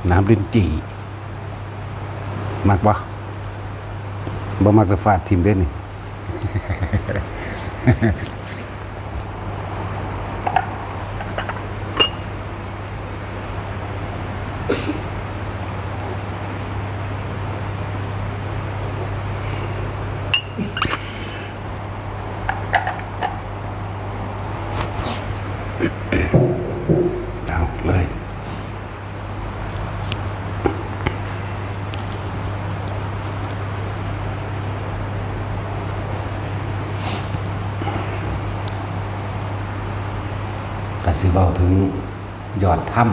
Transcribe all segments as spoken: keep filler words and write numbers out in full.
น้ำลิ้นจี่ มักบ่ บ่มักก็ฟาดถิ่มเด้นี่ เอาเลย ก็สิเว้าถึงยอดธรรม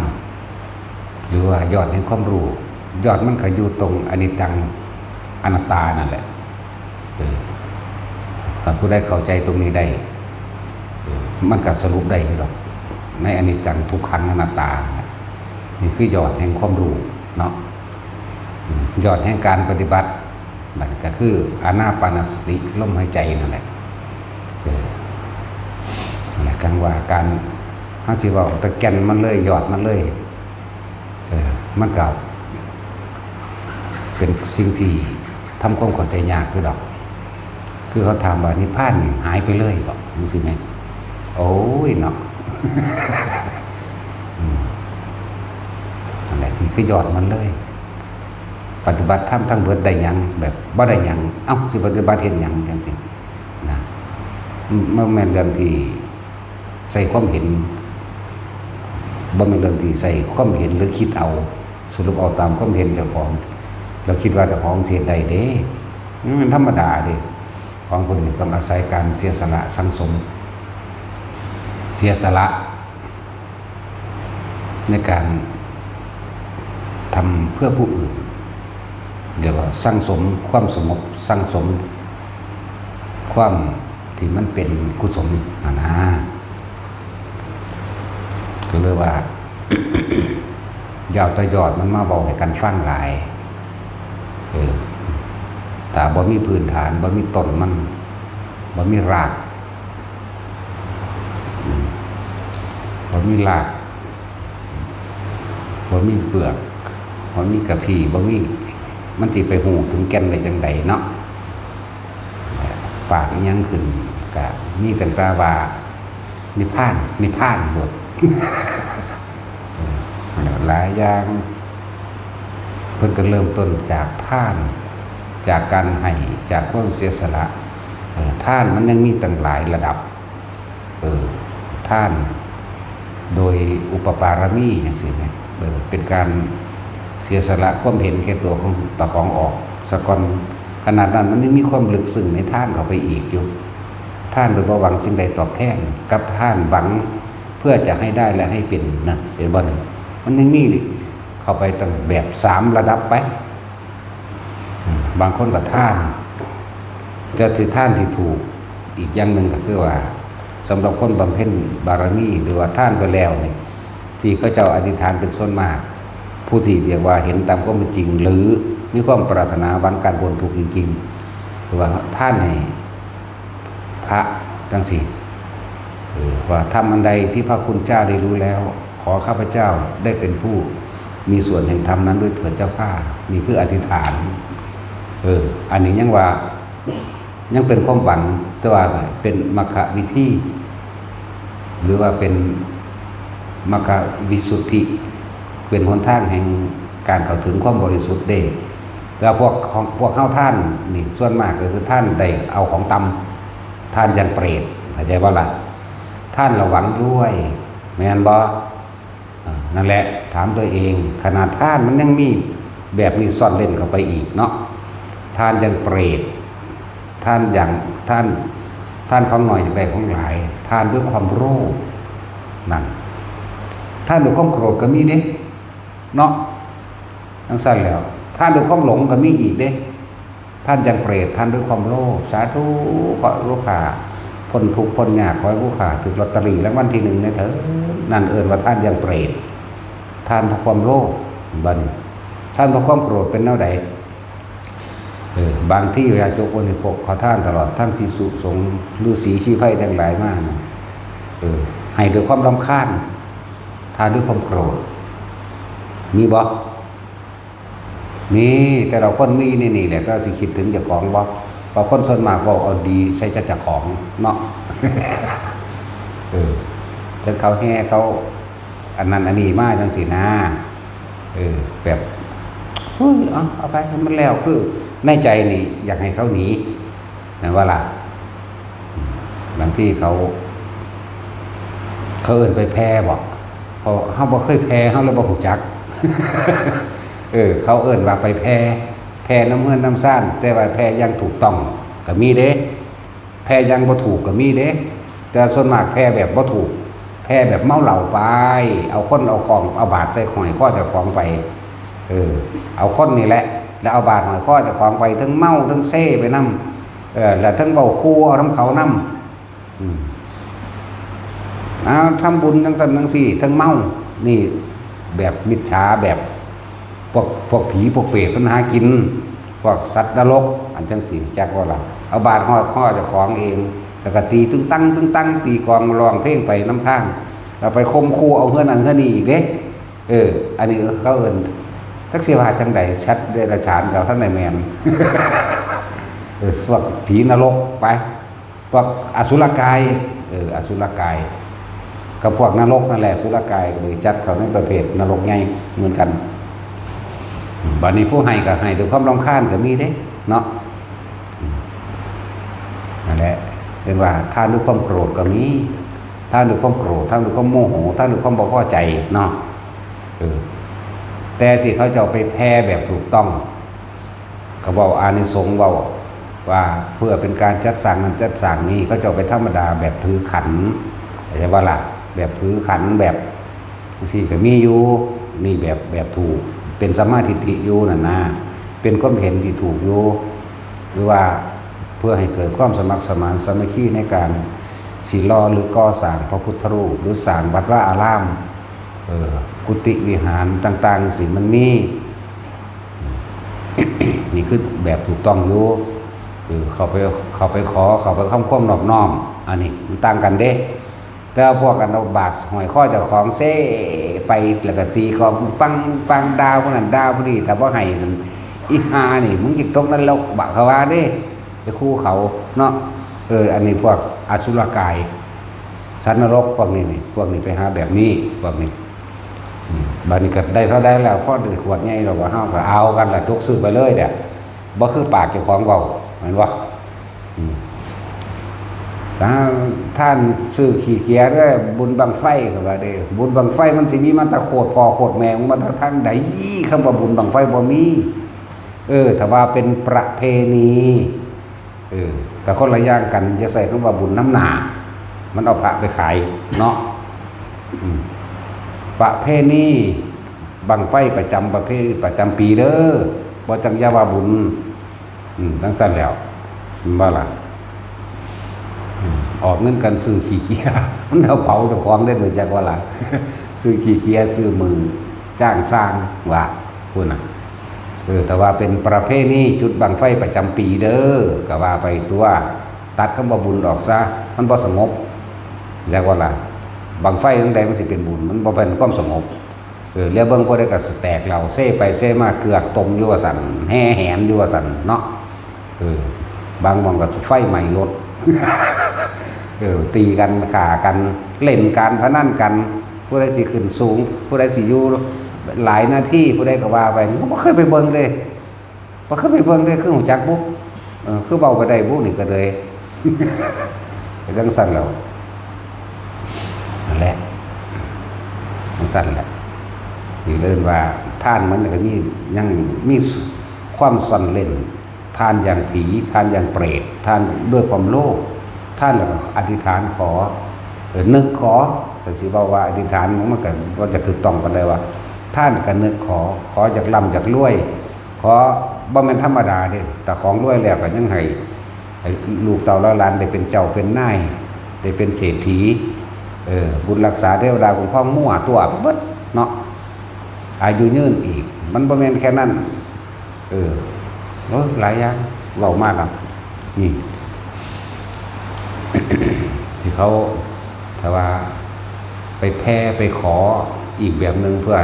หรือว่ายอดแห่งความรู้ ยอดมันก็อยู่ตรงอนิจจังอนัตตานั่นแหละ เออ ถ้าผู้ใดเข้าใจตรงนี้ได้ เออ มันก็สรุปได้อยู่ดอก ในอนิจจังทุกขังอนัตตา นี่คือยอดแห่งความรู้เนาะ อืม ยอดแห่งการปฏิบัติ มันก็คืออานาปานสติ ลมหายใจนั่นแหละ เออ นั่นแหละ จั่งว่าการ เฮาสิเว้าแต่แก่นมันเลย ยอดมันเลย เออ มันก็เป็นสิ่งที่ทำความเข้าใจยากคือดอก คือเขาถามว่านิพพานนี่หายไปเลยบ่ จั่งซี้แหม โอ้ยเนาะ อืม นั่นแหละ นี่คือยอดมันเลย ปฏิบัติธรรมทั้งเบิดได้หยัง แบบบ่ได้หยัง เอ้า สิปฏิบัติเฮ็ดหยัง จั่งซี้นะ อืม มันแม่นเรื่องที่ ใส่ความเห็น บ่แม่นเรื่องที่ใส่ความเห็นหรือคิดเอา สรุปเอาตามความเห็นเจ้าของ แล้วคิดว่าเจ้าของสิเฮ็ดได้เด้ นี่มันธรรมดาเด้ ของคนนี้ต้องอาศัยการเสียสละสั่งสม เสียสละ ในการทำเพื่อผู้อื่น เรียกว่าสั่งสมความสงบ สั่งสมความที่มันเป็นกุศลน่ะนะ ก็เลยว่า อย่าเอาแต่ยอดมันมาเว้าให้กันฟังหลาย เออ ถ้าบ่มีพื้นฐาน บ่มีต้นมัน บ่มีราก อืม บ่มีราก บ่มีเปลือก บ่มีกะพี้ บ่มี มันสิไปฮู้ถึงแก่นได้จั่งใดเนาะ ปากอิหยังขึ้น ก็มีตั้งแต่ว่า นิพพาน นิพพานโลด เออ หลายอย่าง เพิ่นก็เริ่มต้นจากทาน จากการให้ จากความเสียสละ เออ ทานมันยังมีตั้งหลายระดับ เออ ทาน โดยอุปปารมีจั่งซี้นะ เออ เป็นการเสียสละความเห็นแก่ตัวของเจ้าของออกซะก่อน ขนาดนั้นมันยังมีความลึกซึ้งในทานเข้าไปอีกอยู่ ทานโดยบ่หวังสิ่งใดตอบแทน กับทานหวังเพื่อจะให้ได้และให้เป็นนะ เห็นบ่นี่ มันยังมีเข้าไปตั้งแบบสามระดับไป อืม บางคนก็ทาน แต่ที่ทานที่ถูกอีกอย่างหนึ่งก็คือว่า สำหรับคนบำเพ็ญบารมี หรือว่าทานไปแล้วนี่ ที่เขาเจ้าอธิษฐานเป็นส่วนมาก ผู้ที่เรียกว่าเห็นตามความเป็นจริง หรือมีความปรารถนาหวังการพ้นทุกข์จริงๆ หรือว่าทานให้พระจั่งซี้ เออ ว่าธรรมอันใดที่พระคุณเจ้าได้รู้แล้ว ขอข้าพเจ้าได้เป็นผู้มีส่วนแห่งธรรมนั้นด้วยเถิดเจ้าข้า นี่คืออธิษฐาน เออ อันนี้ยังว่า ยังเป็นความหวัง แต่ว่าเป็นมัคควิธี หรือว่าเป็นมัคควิสุทธิ เป็นหนทางแห่งการเข้าถึงความบริสุทธิ์เด้ แต่ว่าพวกของ พวกเฮาทานนี่ส่วนมากก็คือทานได้เอาของต่ำ ทานอย่างเปรต เข้าใจบ่ล่ะ ทานแล้วหวังรวย แม่นบ่ อ่า นั่นแหละ ถามตัวเอง ขนาดทานมันยังมีแบบนี้ซ่อนเร้นเข้าไปอีกเนาะ ทานอย่างเปรต ทานอย่าง ทาน ทานของน้อยอยากได้ของหลาย ทานด้วยความโลภ นั่น ทานด้วยความโกรธก็มีเด้ เนาะ จั่งซั้นแล้ว ทานด้วยความหลงก็มีอีกเด้ ทานอย่างเปรต ทานด้วยความโลภ สาธุ ขอให้ผู้ข้าพ้นทุกข์พ้นยาก ขอให้ผู้ข้าถูกลอตเตอรี่รางวัลที่หนึ่งแหน่เถิด นั่นเอิ้นว่าทานอย่างเปรต ทานเพราะความโลภ บัดนี้ ทานเพราะความโกรธเป็นแนวใด เออ บางทีพระโจกคนนี้พกขอทานตลอด ทั้งภิกษุสงฆ์ ฤๅษีชีไพรทั้งหลายมานะ เออ ให้ด้วยความรำคาญ ทานด้วยความโกรธ มีบ่ นี่แต่ละคนมีนี่นี่แหละ แต่สิคิดถึงเจ้าของบ่ เพราะคนส่วนมากเว้าเอาดีใส่เจ้าของเนาะ เออ ถึงเขาแห่เขา อันนั้นอันนี้มาจังสินะ เออ แบบ เฮ้ย เอา เอาไปให้มันแล้ว คือในใจนี่อยากให้เขาหนี นั่นว่าล่ะ บางทีเขา เขาเอิ้นไปแผ่บ่ เพราะเฮาบ่เคยแผ่ เฮาเลยบ่ฮู้จัก เออ เขาเอิ้นว่าไปแผ่ แผ่นำเฮือนนำซาน แต่ว่าแผ่อย่างถูกต้องก็มีเด้ แผ่อย่างบ่ถูกก็มีเด้ แต่ส่วนมากแผ่แบบบ่ถูก แผ่แบบเมาเหล้าไป เอาคนเอาของ เอาบาตรใส่ห้อยคอเจ้าของไป เออ เอาคนนี่แหละ แล้วเอาบาตรห้อยคอเจ้าของไป เทิงเมา เทิงเซไปนำ เออ แล้วเทิงเว้าคูเอานำเขานำ อืม เอาทำบุญจังซั่นจังซี่ เทิงเมา นี่แบบมิจฉา แบบพวก พวกผี พวกเปรตมันหากิน พวกสัตว์นรก อันจังซี่ จักว่าล่ะ เอาบาตรห้อยคอเจ้าของเอง แล้วก็ตีตึ้งตังตึ้งตัง ตีกลองร้องเพลงไปนำทาง แล้วไปข่มขู่เอาเฮือนนั่นเฮือนนี่อีกเด้ เออ อันนี้เขาเอิ้น จักสิว่าจังใด สัตว์เดรัจฉานก็ทันได้แม่น เออ พวกผีนรกไป พวกอสุรกาย เออ อสุรกาย กับพวกนรกนั่นแหละ อสุรกายก็เลยจัดเข้าในประเภทนรกใหญ่เหมือนกัน บัดนี้ผู้ให้ก็ให้ด้วยความรำคาญก็มีเด้ เนาะ นั่นแหละ เรียกว่าทานด้วยความโกรธก็มี ทานด้วยความโกรธ ทานด้วยความโมโห ทานด้วยความบ่พอใจเนาะ เออ แต่ที่เขาเจ้าไปแผ่แบบถูกต้อง เขาเว้าอานิสงส์ เว้าว่าเพื่อเป็นการจัดสร้างนั้นจัดสร้างนี้ เขาเจ้าไปธรรมดาแบบถือขัน เข้าใจบ่ล่ะ แบบถือขันแบบจังซี่ก็มีอยู่ นี่แบบ แบบถูก เป็นสัมมาทิฏฐิอยู่นั่นนะ เป็นความเห็นที่ถูกอยู่ หรือว่าเพื่อให้เกิดความสมัครสมานสามัคคีในการสิหล่อหรือก่อสร้างพระพุทธรูป หรือสร้างวัดวาอาราม เออ กุฏิวิหารต่างๆ สิมันมี นี่คือแบบถูกต้องอยู่ เออ เข้าไป เข้าไปขอ เข้าไปทำความนอบน้อม อันนี้มันต่างกันเด้ แต่ว่าพวกกันเอาบาตรห้อยคอเจ้าของเซไป แล้วก็ตีกลองปังปัง ด่าผู้นั้นด่าผู้นี้ ถ้าบ่ให้นั่น อีห่านี่ มึงสิตกนรกบะ เขาว่าเด้ ไปคู่เขาเนาะ เออ อันนี้พวกอสุรกาย สัตว์นรกพวกนี้นี่ พวกนี้ไปหาแบบนี้ พวกนี้ อืม บัดนี้ก็ได้เท่าใดแล้ว พอได้ขวดใหญ่แล้วว่า เฮาก็เอากันล่ะ จกซื้อไปเลยเด้อ บ่คือปากเจ้าของเว้า แม่นบ่ อืม ถ้าท่านซื้อขี้เกียจเด้อ บุญบั้งไฟก็ว่าเด้อ บุญบั้งไฟมันสิมีมาแต่โคตรพ่อโคตรแม่ มันมาแต่ทางใด คำว่าบุญบั้งไฟบ่มี เออ ถ้าว่าเป็นประเพณี เออ ก็คนละอย่างกัน อย่าใส่คำว่าบุญนำหน้า มันเอาพระไปขายเนาะ อืม ประเพณีบั้งไฟประจำประเพ ประจำปีเด้อ บ่จั่งอย่าว่าบุญ อืม จั่งซั่นแล้ว แม่นบ่ล่ะ อืม ออกเงินกันซื้อขี้เกียจ มันเอาเผาเจ้าของเด้ บ่จักว่าล่ะ ซื้อขี้เกียจ ซื้อมือจ้างสร้าง ว่า พู้นน่ะ เออ แต่ว่าเป็นประเพณีจุดบั้งไฟประจำปีเด้อ ก็ว่าไปตัว ตัดคำว่าบุญออกซะ มันบ่สงบ จักว่าล่ะ บั้งไฟจั่งใดมันสิเป็นบุญ มันบ่เป็นความสงบ เออ แล้วเบิ่งผู้ใดก็แตกเหล้า เซไปเซมา เกือกต้มอยู่ว่าซั่น แห่แหนอยู่ว่าซั่นเนาะ เออ บางหม่องก็ไฟไหม้รถ เออ ตีกัน ฆ่ากัน เล่นการพนันกัน ผู้ใดสิขึ้นสูง ผู้ใดสิอยู่หลายนาที ผู้ใดก็ว่าไป บ่เคยไปเบิ่งเด้ บ่เคยไปเบิ่งเด้ คือฮู้จักบุ เออ คือเว้าไปได้บุ นี่ก็เลย ก็จั่งซั่นแหล้ว นั่นแหละ จั่งซั่นแหละ นี่เอิ้นว่าทานมันก็มี ยังมีความซ่อนเร้น ทานอย่างผี ทานอย่างเปรต ทานด้วยความโลภ ทานแล้วก็อธิษฐานขอ เออ นึกขอ ก็สิเว้าว่าอธิษฐานมันก็บ่จะถูกต้องปานใดว่า ทานก็นึกขอ ขออยากร่ำอยากรวย ขอ บ่แม่นธรรมดาเด้ แต่ของรวยแล้วก็ยังให้ ให้ลูกเต้าเหล่าหลานได้เป็นเจ้าเป็นนาย ได้เป็นเศรษฐี เออ บุญรักษาเทวดาคุ้มครองมั่วตัวไปเบิดเนาะ อายุยืนอีก มันบ่แม่นแค่นั้น เออ โอ้ย หลายอย่าง เว้ามากอ่ะ นี่ ที่เขา ถ้าว่า ไปแผ่ไปขออีกแบบหนึ่ง เพื่อ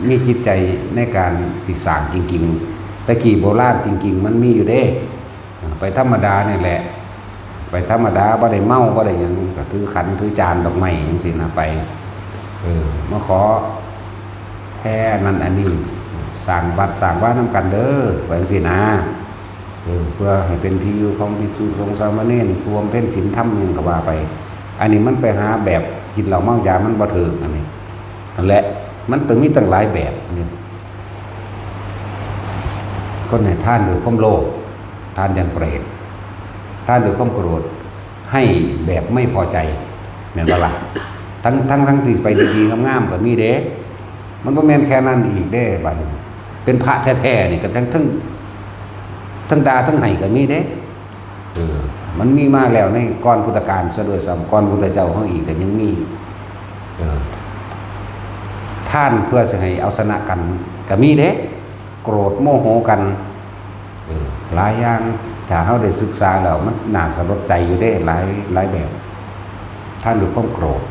มีจิตใจในการสิสร้างจริง ตะกี้โบราณจริงๆ มันมีอยู่เด้ ไปธรรมดานี่แหละ ไปธรรมดา บ่ได้เมา บ่ได้หยัง ก็ถือขันถือจานดอกไม้จังซี้นะ ไป เออ มาขอแผ่นั่นอันนี้ สร้างวัดสร้างวานำกันเด้อ ว่าจังซี้นะ เออ เพื่อให้เป็นที่อยู่ของภิกษุสงฆ์สามเณร ผู้บำเพ็ญศีลธรรมหยังก็ว่าไป อันนี้มันไปหาแบบกินเหล้าเมายา มันบ่ถูก อันนี้ นั่นแหละ มันต้องมีตั้งหลายแบบนี่ คนให้ทานด้วยความโลภ ทานอย่างเปรต ทานด้วยความโกรธ ให้แบบไม่พอใจ แม่นบ่ล่ะ ทั้ง ทั้ง ทั้งที่ไปดีๆ งามๆ ก็มีเด้ มันบ่แม่นแค่นั้นอีกเด้ บัดนี้ เป็นพระแท้ๆ นี่ก็ทั้ง ทั้ง ทั้งด่าทั้งให้ก็มีเด้ เออ มันมีมาแล้วในก่อนพุทธกาลซะด้วยซ้ำ ก่อนพุทธเจ้าเฮาอีกก็ยังมี เออ ทานเพื่อสิให้เอาชนะกันก็มีเด้ โกรธโมโหกัน เออ หลายอย่าง ถ้าเฮาได้ศึกษาแล้วมันน่าสลดใจอยู่เด้ หลาย หลายแบบ ทานด้วยความโกรธ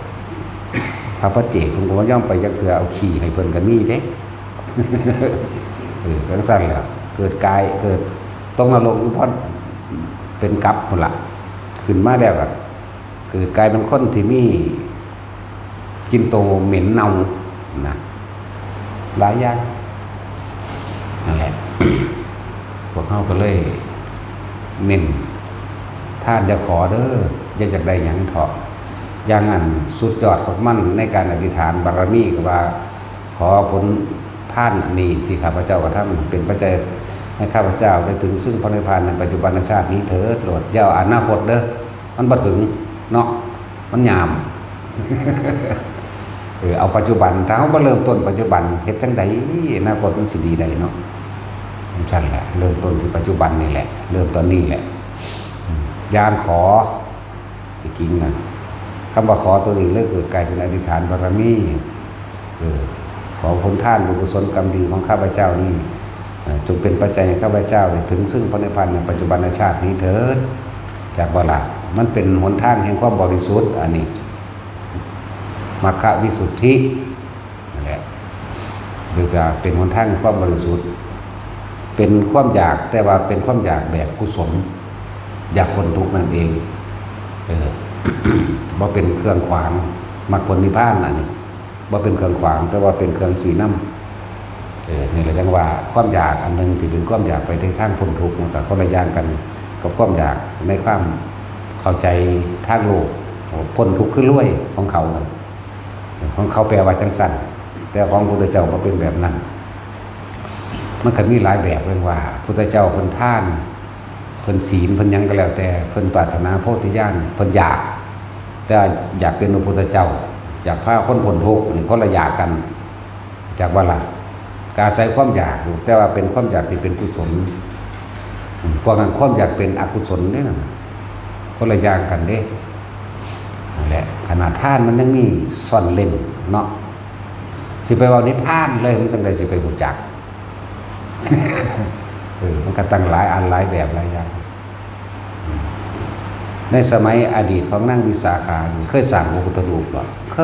พระปัจเจกเพิ่นก็บ่ยอมไปจักเทื่อ เอาขี้ให้เพิ่นก็มีเด้ เออ จังซั่นแหละ เกิดกาย เกิดตกนรกอยู่พอเป็นกับพุ้นล่ะ ขึ้นมาแล้วก็เกิดกลายเป็นคนที่มีกลิ่นโตเหม็นเน่านะ หลายอย่าง นั่นแหละ พวกเฮาก็เลยเน้น ทานอย่าขอเด้อ อย่าอยากได้หยังเถาะ อย่างอันสุดยอดของมันในการอธิษฐานบารมีก็ว่า ขอผลทานอันนี้ที่ข้าพเจ้ากระทำเป็นปัจจัยให้ข้าพเจ้าได้ถึงซึ่งพระนิพพานในปัจจุบันชาตินี้เถิด โลด อย่าอนาคตเด้อ มันบ่ถึงเนาะ มันยาม เออ เอาปัจจุบัน ถ้าเฮาบ่เริ่มต้นปัจจุบัน เฮ็ดจั่งใดอนาคตมันสิดีได้เนาะ จั่งซั่นแหละ เริ่มต้นที่ปัจจุบันนี่แหละ เริ่มตอนนี้แหละ อืม อย่างขอ จริงๆนะ คำว่าขอตัวนี้เลยเกิดกลายเป็นอธิษฐานบารมี เออ ขอผลทานบุญกุศลกรรมดีของข้าพเจ้านี้ เอ่อ จงเป็นปัจจัยให้ข้าพเจ้าได้ถึงซึ่งพระนิพพานในปัจจุบันชาตินี้เถิด จักบ่ล่ะ มันเป็นหนทางแห่งความบริสุทธิ์ อันนี้ มัคควิสุทธิ นั่นแหละ หรือว่าเป็นหนทางแห่งความบริสุทธิ์ เป็นความอยาก แต่ว่าเป็นความอยากแบบกุศล อยากพ้นทุกข์นั่นเอง เออ บ่เป็นเครื่องขวางมรรคผลนิพพาน อันนี้ บ่เป็นเครื่องขวาง แต่ว่าเป็นเครื่องชี้นำ เออ นี่แหละจั่งว่าความอยากอันหนึ่งที่เป็นความอยากไปในทางพ้นทุกข์ มันก็คนละอย่างกันกับความอยากในความเข้าใจทางโลก พ้นทุกข์คือรวยของเขา ของเขาแปลว่าจั่งซั่น แต่ของพุทธเจ้าบ่เป็นแบบนั้น มันก็มีหลายแบบ เรียกว่าพุทธเจ้าเพิ่นทาน เพิ่นศีล เพิ่นหยังก็แล้วแต่ เพิ่นปรารถนาโพธิญาณ เพิ่นอยาก แต่อยากเป็นพระพุทธเจ้า อยากพาคนพ้นทุกข์ นี่คนละอยากกัน จักบ่ล่ะ ก็อาศัยความอยากอยู่ แต่ว่าเป็นความอยากที่เป็นกุศล อืม พวกนั้นความอยากเป็นอกุศลเด้นั่นน่ะ คนละอย่างกันเด้ นั่นแหละ ขนาดทานมันยังมีซ่อนเร้นเนาะ สิไปเว้านิพพานเลย มันจั่งใดสิไปรู้จัก เออ มันก็ตั้งหลายอันหลายแบบหลายอย่าง ในสมัยอดีตของนางวิสาขานี่ เคยสร้างพระพุทธรูปบ่ เค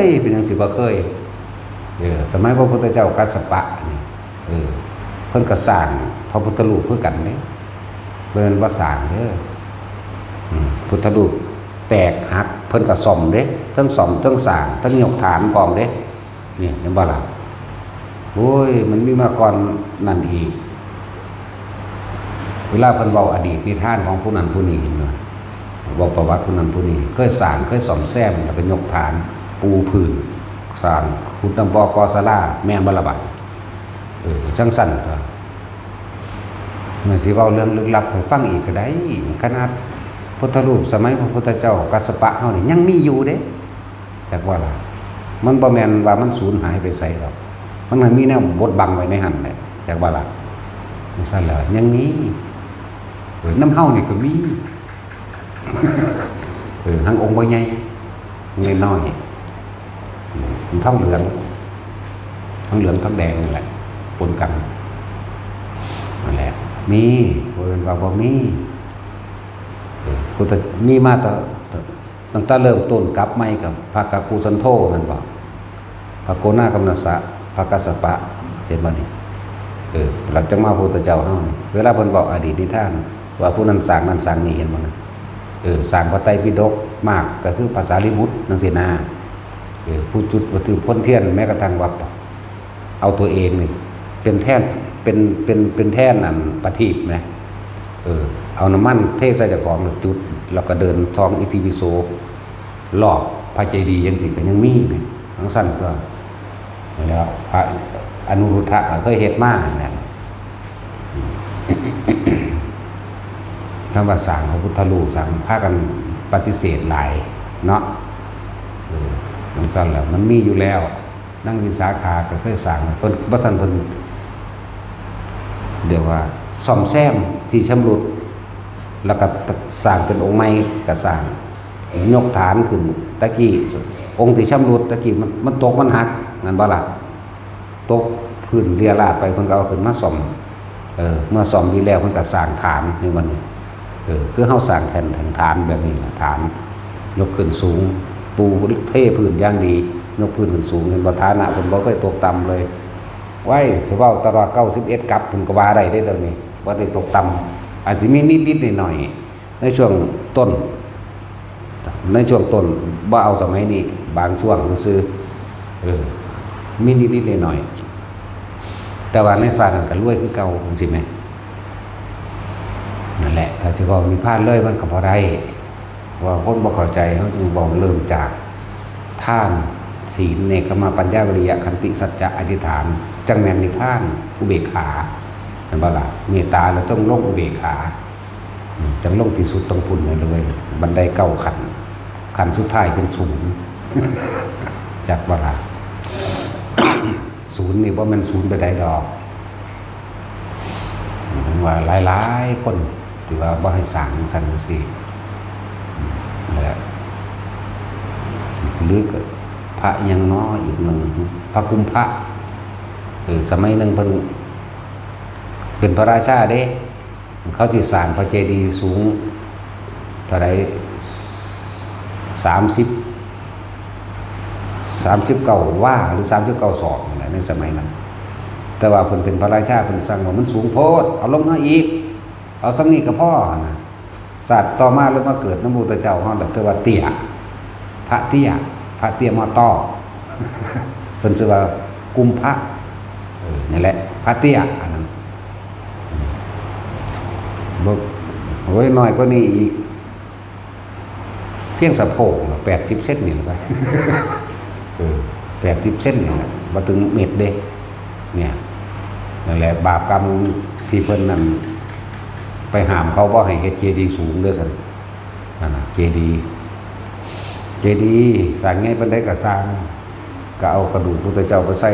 ย เป็นหยังสิบ่เคย เออ สมัยพระพุทธเจ้ากัสสปะนี่ เออ เพิ่นก็สร้างพระพุทธรูปคือกันเด้ บ่แม่นบ่สร้างเด้อ อืม พุทธรูปแตกหัก เพิ่นก็ซ่อมเด้ ทั้งซ่อม ทั้งสร้าง ทั้งยกฐานพร้อมเด้ นี่เห็นบ่ล่ะ โอ้ย มันมีมาก่อนนั่นอีก เวลาเพิ่นเว้าอดีตนิทานของผู้นั้นผู้นี้เนาะ เว้าประวัติผู้นั้นผู้นี้ เคยสร้าง เคยซ่อมแซม แล้วก็ยกฐาน ปูพื้น สร้าง ขุดน้ำบ่อ ก่อศาลา แม่นบ่ล่ะบัด เออ จั่งซั่นก็ มันสิเว้าเรื่องลึกลับให้ฟังอีกก็ได้ ขนาดพุทธรูปสมัยพระพุทธเจ้ากัสสปะเฮานี่ยังมีอยู่เด้ จักว่าล่ะ มันบ่แม่นว่ามันสูญหายไปไสดอก มันก็มีแนวบดบังไว้ในหั่นแหละ จักว่าล่ะ จั่งซั่นแหละ ยังมี เออ นำเฮานี่ก็มี เออ ทั้งองค์บ่ใหญ่ องค์น้อยๆ อืม ทองเหลือง ทองเหลืองทองแดงนี่แหละ ปนกัน นั่นแหละ มี บ่แม่นว่าบ่มี เออ พุทธ มีมาแต่ ตั้งแต่เริ่มต้นกลับใหม่กับพระกักคุสันโธแม่นบ่ พระโกนากัมมัสสะ พระกัสสปะ เห็นบ่นี่ เออ หลังจากมาพระพุทธเจ้าเฮานี่ เวลาเพิ่นบอกอดีตนิทาน ว่าผู้นั้นสร้างนั่นสร้างนี่ เห็นบ่นะ เออ สร้างพระไตรปิฎกมาก ก็คือพระสารีบุตรจั่งซี้นะ เออ ผู้จุดวัตถุพ่นเทียน แม้กระทั่งว่า เอาตัวเองนี่ เป็นแท่น เป็น เป็น เป็นแท่นอันประทีปนะ เออ เอาน้ำมันเทใส่เจ้าของแล้วจุด แล้วก็เดินท่องอิติปิโส รอบพระเจดีย์จั่งซี้ก็ยังมีนี่ จั่งซั้นก็ แล้วพระอนุรุทธะก็เคยเฮ็ดมานั่นแหละ คำว่าสร้างพระพุทธรูป สร้าง พากันปฏิเสธหลายเนาะ เออ จั่งซั้นแล้ว มันมีอยู่แล้ว นางวิสาขาก็เคยสร้าง เพิ่น บ่ซั้นเพิ่น เดี๋ยวว่าซ่อมแซมที่ชำรุด แล้วก็สร้างเป็นองค์ใหม่ก็สร้าง ยกฐานขึ้น ตะกี้องค์ที่ชำรุดตะกี้มัน มันตกมันหัก นั่นบ่ล่ะ ตกพื้นเรี่ยราดไป เพิ่นก็เอาขึ้นมาซ่อม เออ เมื่อซ่อมดีแล้วเพิ่นก็สร้างฐาน นี่มัน เออ คือเฮาสร้างแท่นแท่นฐานแบบนี้ล่ะ ฐาน ยกขึ้นสูง ปูเทพื้นอย่างดี ยกพื้นขึ้นสูง เห็นบ่ ฐานะเพิ่นบ่เคยตกต่ำเลย ไว้ สิเว้าตลอดเก้าสิบเอ็ดกับ เพิ่นก็ว่าได้เด้เดี๋ยวนี้ บ่ได้ตกต่ำ อาจสิมีนิดๆหน่อยๆ ในช่วงต้น ในช่วงต้น บ่เอาสมัยนี้ บางช่วงซื่อๆ เออ มีนิดๆหน่อยๆ แต่ว่าในชาตินั้นก็รวยคือเก่า จั่งซี้แหม นั่นแหละ ถ้าสิเว้านิพพานเลยมันก็บ่ได้ เพราะว่าคนบ่เข้าใจ เฮาจึงเว้าเริ่มจากทาน ศีล เนกขัมมะ ปัญญา วิริยะ ขันติ สัจจะ อธิษฐาน จั่งแม่นนิพพาน อุเบกขา แม่นบ่ล่ะ เมตตาแล้วต้องลงอุเบกขา อืม จั่งลงที่สุดต้องพุ้นนั่นเลย บันไดเก้าขั้น ขั้นสุดท้ายเป็นศูนย์ จักบ่ล่ะ ศูนย์นี่บ่แม่นศูนย์ไปใดดอก ถึงว่าหลายๆคนที่ว่าบ่ให้สร้างจั่งซั้นจั่งซี้ และ หรือก็พระอิหยังน้ออีกหนึ่ง พระกุมภะ เออ สมัยหนึ่งเพิ่นเป็นพระราชาเด้ เขาสิสร้างพระเจดีย์สูงเท่าใด สามสิบ สามสิบเก้าวา หรือ สามสิบเก้าศอกนี่แหละ ในสมัยนั้น แต่ว่าเพิ่นเป็นพระราชา เพิ่นสั่งว่ามันสูงโพด เอาลงมาอีก เอาส่ำนี้ก็พอนะ ชาติต่อมาเลยมาเกิดนำพระพุทธเจ้าเฮาแหละ ถือว่าเตี้ย พระเตี้ย พระเตี้ยมอต้อ เพิ่นชื่อว่ากุมภะ เออ นี่แหละ พระเตี้ย อันนั้น บ่ โอ้ย น้อยกว่านี้อีก เพียงสะโพก แปดสิบเซนนี่แหละ เออ แปดสิบเซนนี่แหละ บ่ถึงเมตรเด้ เนี่ย นั่นแหละ บาปกรรมที่เพิ่นนั่น ไปห้ามเขาบ่ให้เฮ็ดเจดีย์สูงเด้อซั่น นั่นน่ะ เจดีย์ เจดีย์สร้างใหญ่ปานใดก็ซ่าง ก็เอากระดูกพุทธเจ้าไปใส่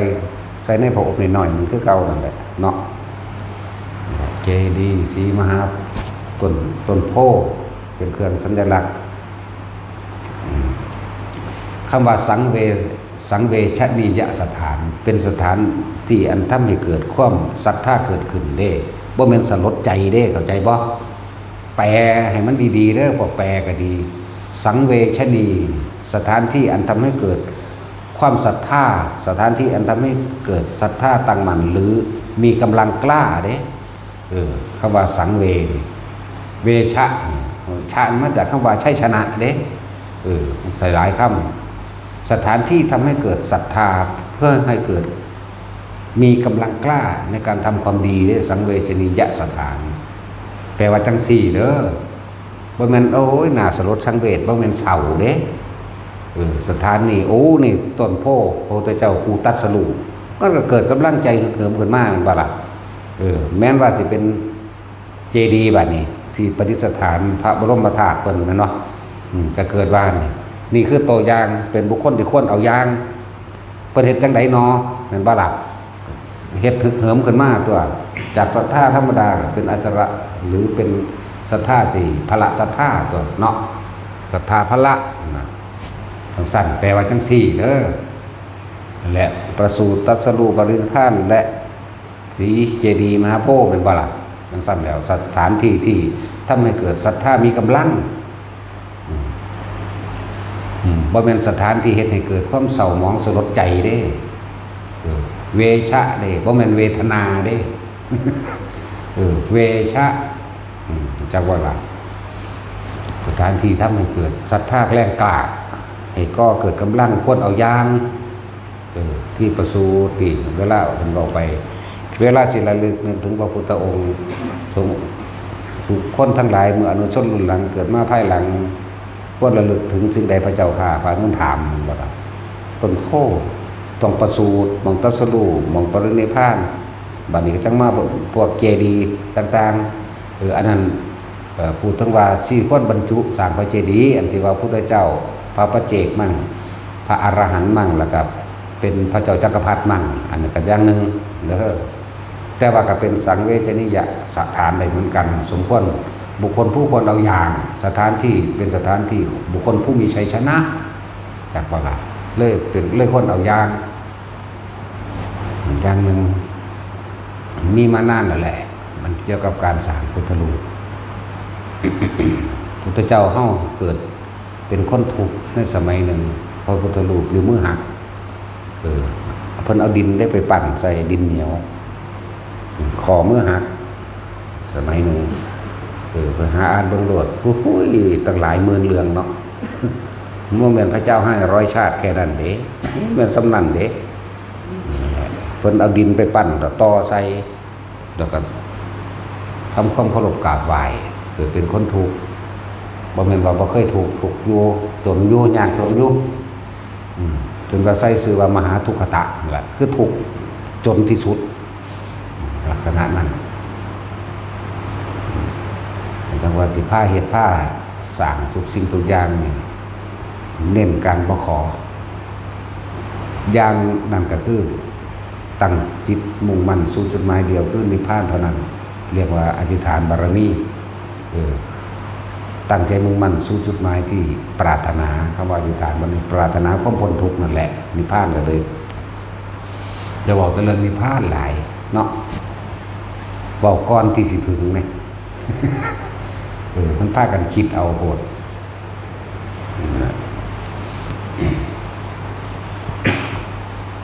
ใส่ในผอบน้อยๆหนึ่งคือเก่านั่นแหละเนาะ เจดีย์ศรีมหา ต้น ต้นโพธิ์เป็นเครื่องสัญลักษณ์ อืม คำว่าสังเว สังเวชนียสถาน เป็นสถานที่อันทำให้เกิดความศรัทธาเกิดขึ้นเด้ บ่แม่นสลดใจเด้ เข้าใจบ่ แปลให้มันดีๆเด้อ พวกแปลก็ดี สังเวชนี สถานที่อันทำให้เกิดความศรัทธา สถานที่อันทำให้เกิดศรัทธาตั้งมั่น หรือมีกำลังกล้าเด้ เออ คำว่าสังเวนี่ เวชะนี่ ชะมาจากคำว่าชัยชนะเด้ เออ ใส่หลายคำ สถานที่ทำให้เกิดศรัทธา เพื่อให้เกิด มีกำลังกล้าในการทำความดีเด้ สังเวชนียสถาน แปลว่าจั่งซี้เด้อ บ่แม่น โอ้ย น่าสลดสังเวช บ่แม่นเศร้าเด้ เออ สถานนี่ โอ้ นี่ต้นโพธิ์ พระพุทธเจ้าผู้ตรัสรู้ มันก็เกิดกำลังใจฮึกเหิมขึ้นมา แม่นบ่ล่ะ เออ แม้นว่าสิเป็นเจดีย์บัดนี้ ที่ประดิษฐานพระบรมธาตุเพิ่น แม่นบ่ อืม ก็เกิดว่านี่ นี่คือตัวอย่าง เป็นบุคคลที่ควรเอาอย่าง เพิ่นเฮ็ดจั่งใดหนอ แม่นบ่ล่ะ เฮ็ดฮึกเหิมขึ้นมาตั๊ว จากศรัทธาธรรมดาก็เป็นอัจฉระ หรือเป็นศรัทธาที่พละศรัทธาตั๊วเนาะ ศรัทธาพละนะ จั่งซั้น แปลว่าจั่งซี้เด้อ และประสูติตรัสรู้ปรินิพพาน และศรีเจดีย์มหาโพธิ์ แม่นบ่ล่ะ จั่งซั้นแล้ว สถานที่ที่ทำให้เกิดศรัทธามีกำลัง อืม อืม บ่แม่นสถานที่เฮ็ดให้เกิดความเศร้าหมองสลดใจเด้ เออ เวชะเด้ บ่แม่นเวทนาเด้ เออ เวชะ อืม จักว่าละ สถานที่ทำให้เกิดศรัทธาแรงกล้า ให้ก่อเกิดกำลังควรเอาอย่าง เออ ที่ประสูติ เวลาเพิ่นเว้าไป เวลาสิระลึกนึกถึงพระพุทธองค์ สงฆ์ สุคนทั้งหลาย เมื่ออนุชนรุ่นหลังเกิดมาภายหลัง ควรระลึกถึงสิ่งใดพระเจ้าข้า พระอานนท์ถาม ว่าต้นโพธิ์ ต้องประสูติ หม่องตรัสรู้ หม่องปรินิพพาน บัดนี้ก็จั่งมาพวกเจดีย์ต่างๆ เออ อันนั้น เอ่อ พูดถึงว่าสี่ควรบรรจุสร้างพระเจดีย์ อันที่ว่าพุทธเจ้า พระปัจเจกมั่ง พระอรหันต์มั่ง แล้วก็เป็นพระเจ้าจักรพรรดิมั่ง อันนั้นก็อย่างหนึ่งเด้อ แต่ว่าก็เป็นสังเวชนียสถานได้เหมือนกัน สมควร บุคคลผู้ควรเอาอย่าง สถานที่เป็นสถานที่บุคคลผู้มีชัยชนะ จักว่าละ เลยเป็น เลยควรเอาอย่าง อย่างหนึ่ง มีมานานแล้วแหละ มันเกี่ยวกับการสร้างพุทธรูป พุทธเจ้าเฮาเกิดเป็นคนทุกข์ในสมัยหนึ่ง พระพุทธรูปอยู่มือหัก เออ เพิ่นเอาดินได้ไปปั้นใส่ดินเหนียว ข้อมือหัก สมัยหนึ่ง เออ ไปหาอ่านเบิ่งโลด โอ้ย ตั้งหลายหมื่นเรื่องเนาะ บ่แม่นพระเจ้าให้ร้อยชาติแค่นั้นเด้ บ่แม่นส่ำนั้นเด้ เพิ่นเอาดินไปปั้นแล้วต่อใส่ แล้วก็ทำความเคารพกราบไหว้ เกิดเป็นคนทุกข์ บ่แม่นว่าบ่เคยทุกข์ ทุกข์อยู่ จนอยู่ ยากจนอยู่ อืม จนว่าใส่ชื่อว่ามหาทุกขตะนั่นแหละ คือทุกข์จนที่สุด ลักษณะนั้น จั่งว่าสิพาเฮ็ดพาสร้างทุกสิ่งทุกอย่างนี่ เน้นการบ่ขอ อย่างนั้นก็คือตั้งจิตมุ่งมั่นสู่จุดหมายเดียวคือนิพพานเท่านั้น เรียกว่าอธิษฐานบารมี เออ ตั้งใจมุ่งมั่นสู่จุดหมายที่ปรารถนา คำว่าอธิษฐานบารมี ปรารถนาความพ้นทุกข์นั่นแหละ นิพพานก็เลย อย่าเว้าแต่เรื่องนิพพานหลายเนาะ เว้าก่อนที่สิถึงเนี่ย เออ มันพากันคิดเอาโพด นั่นแหละ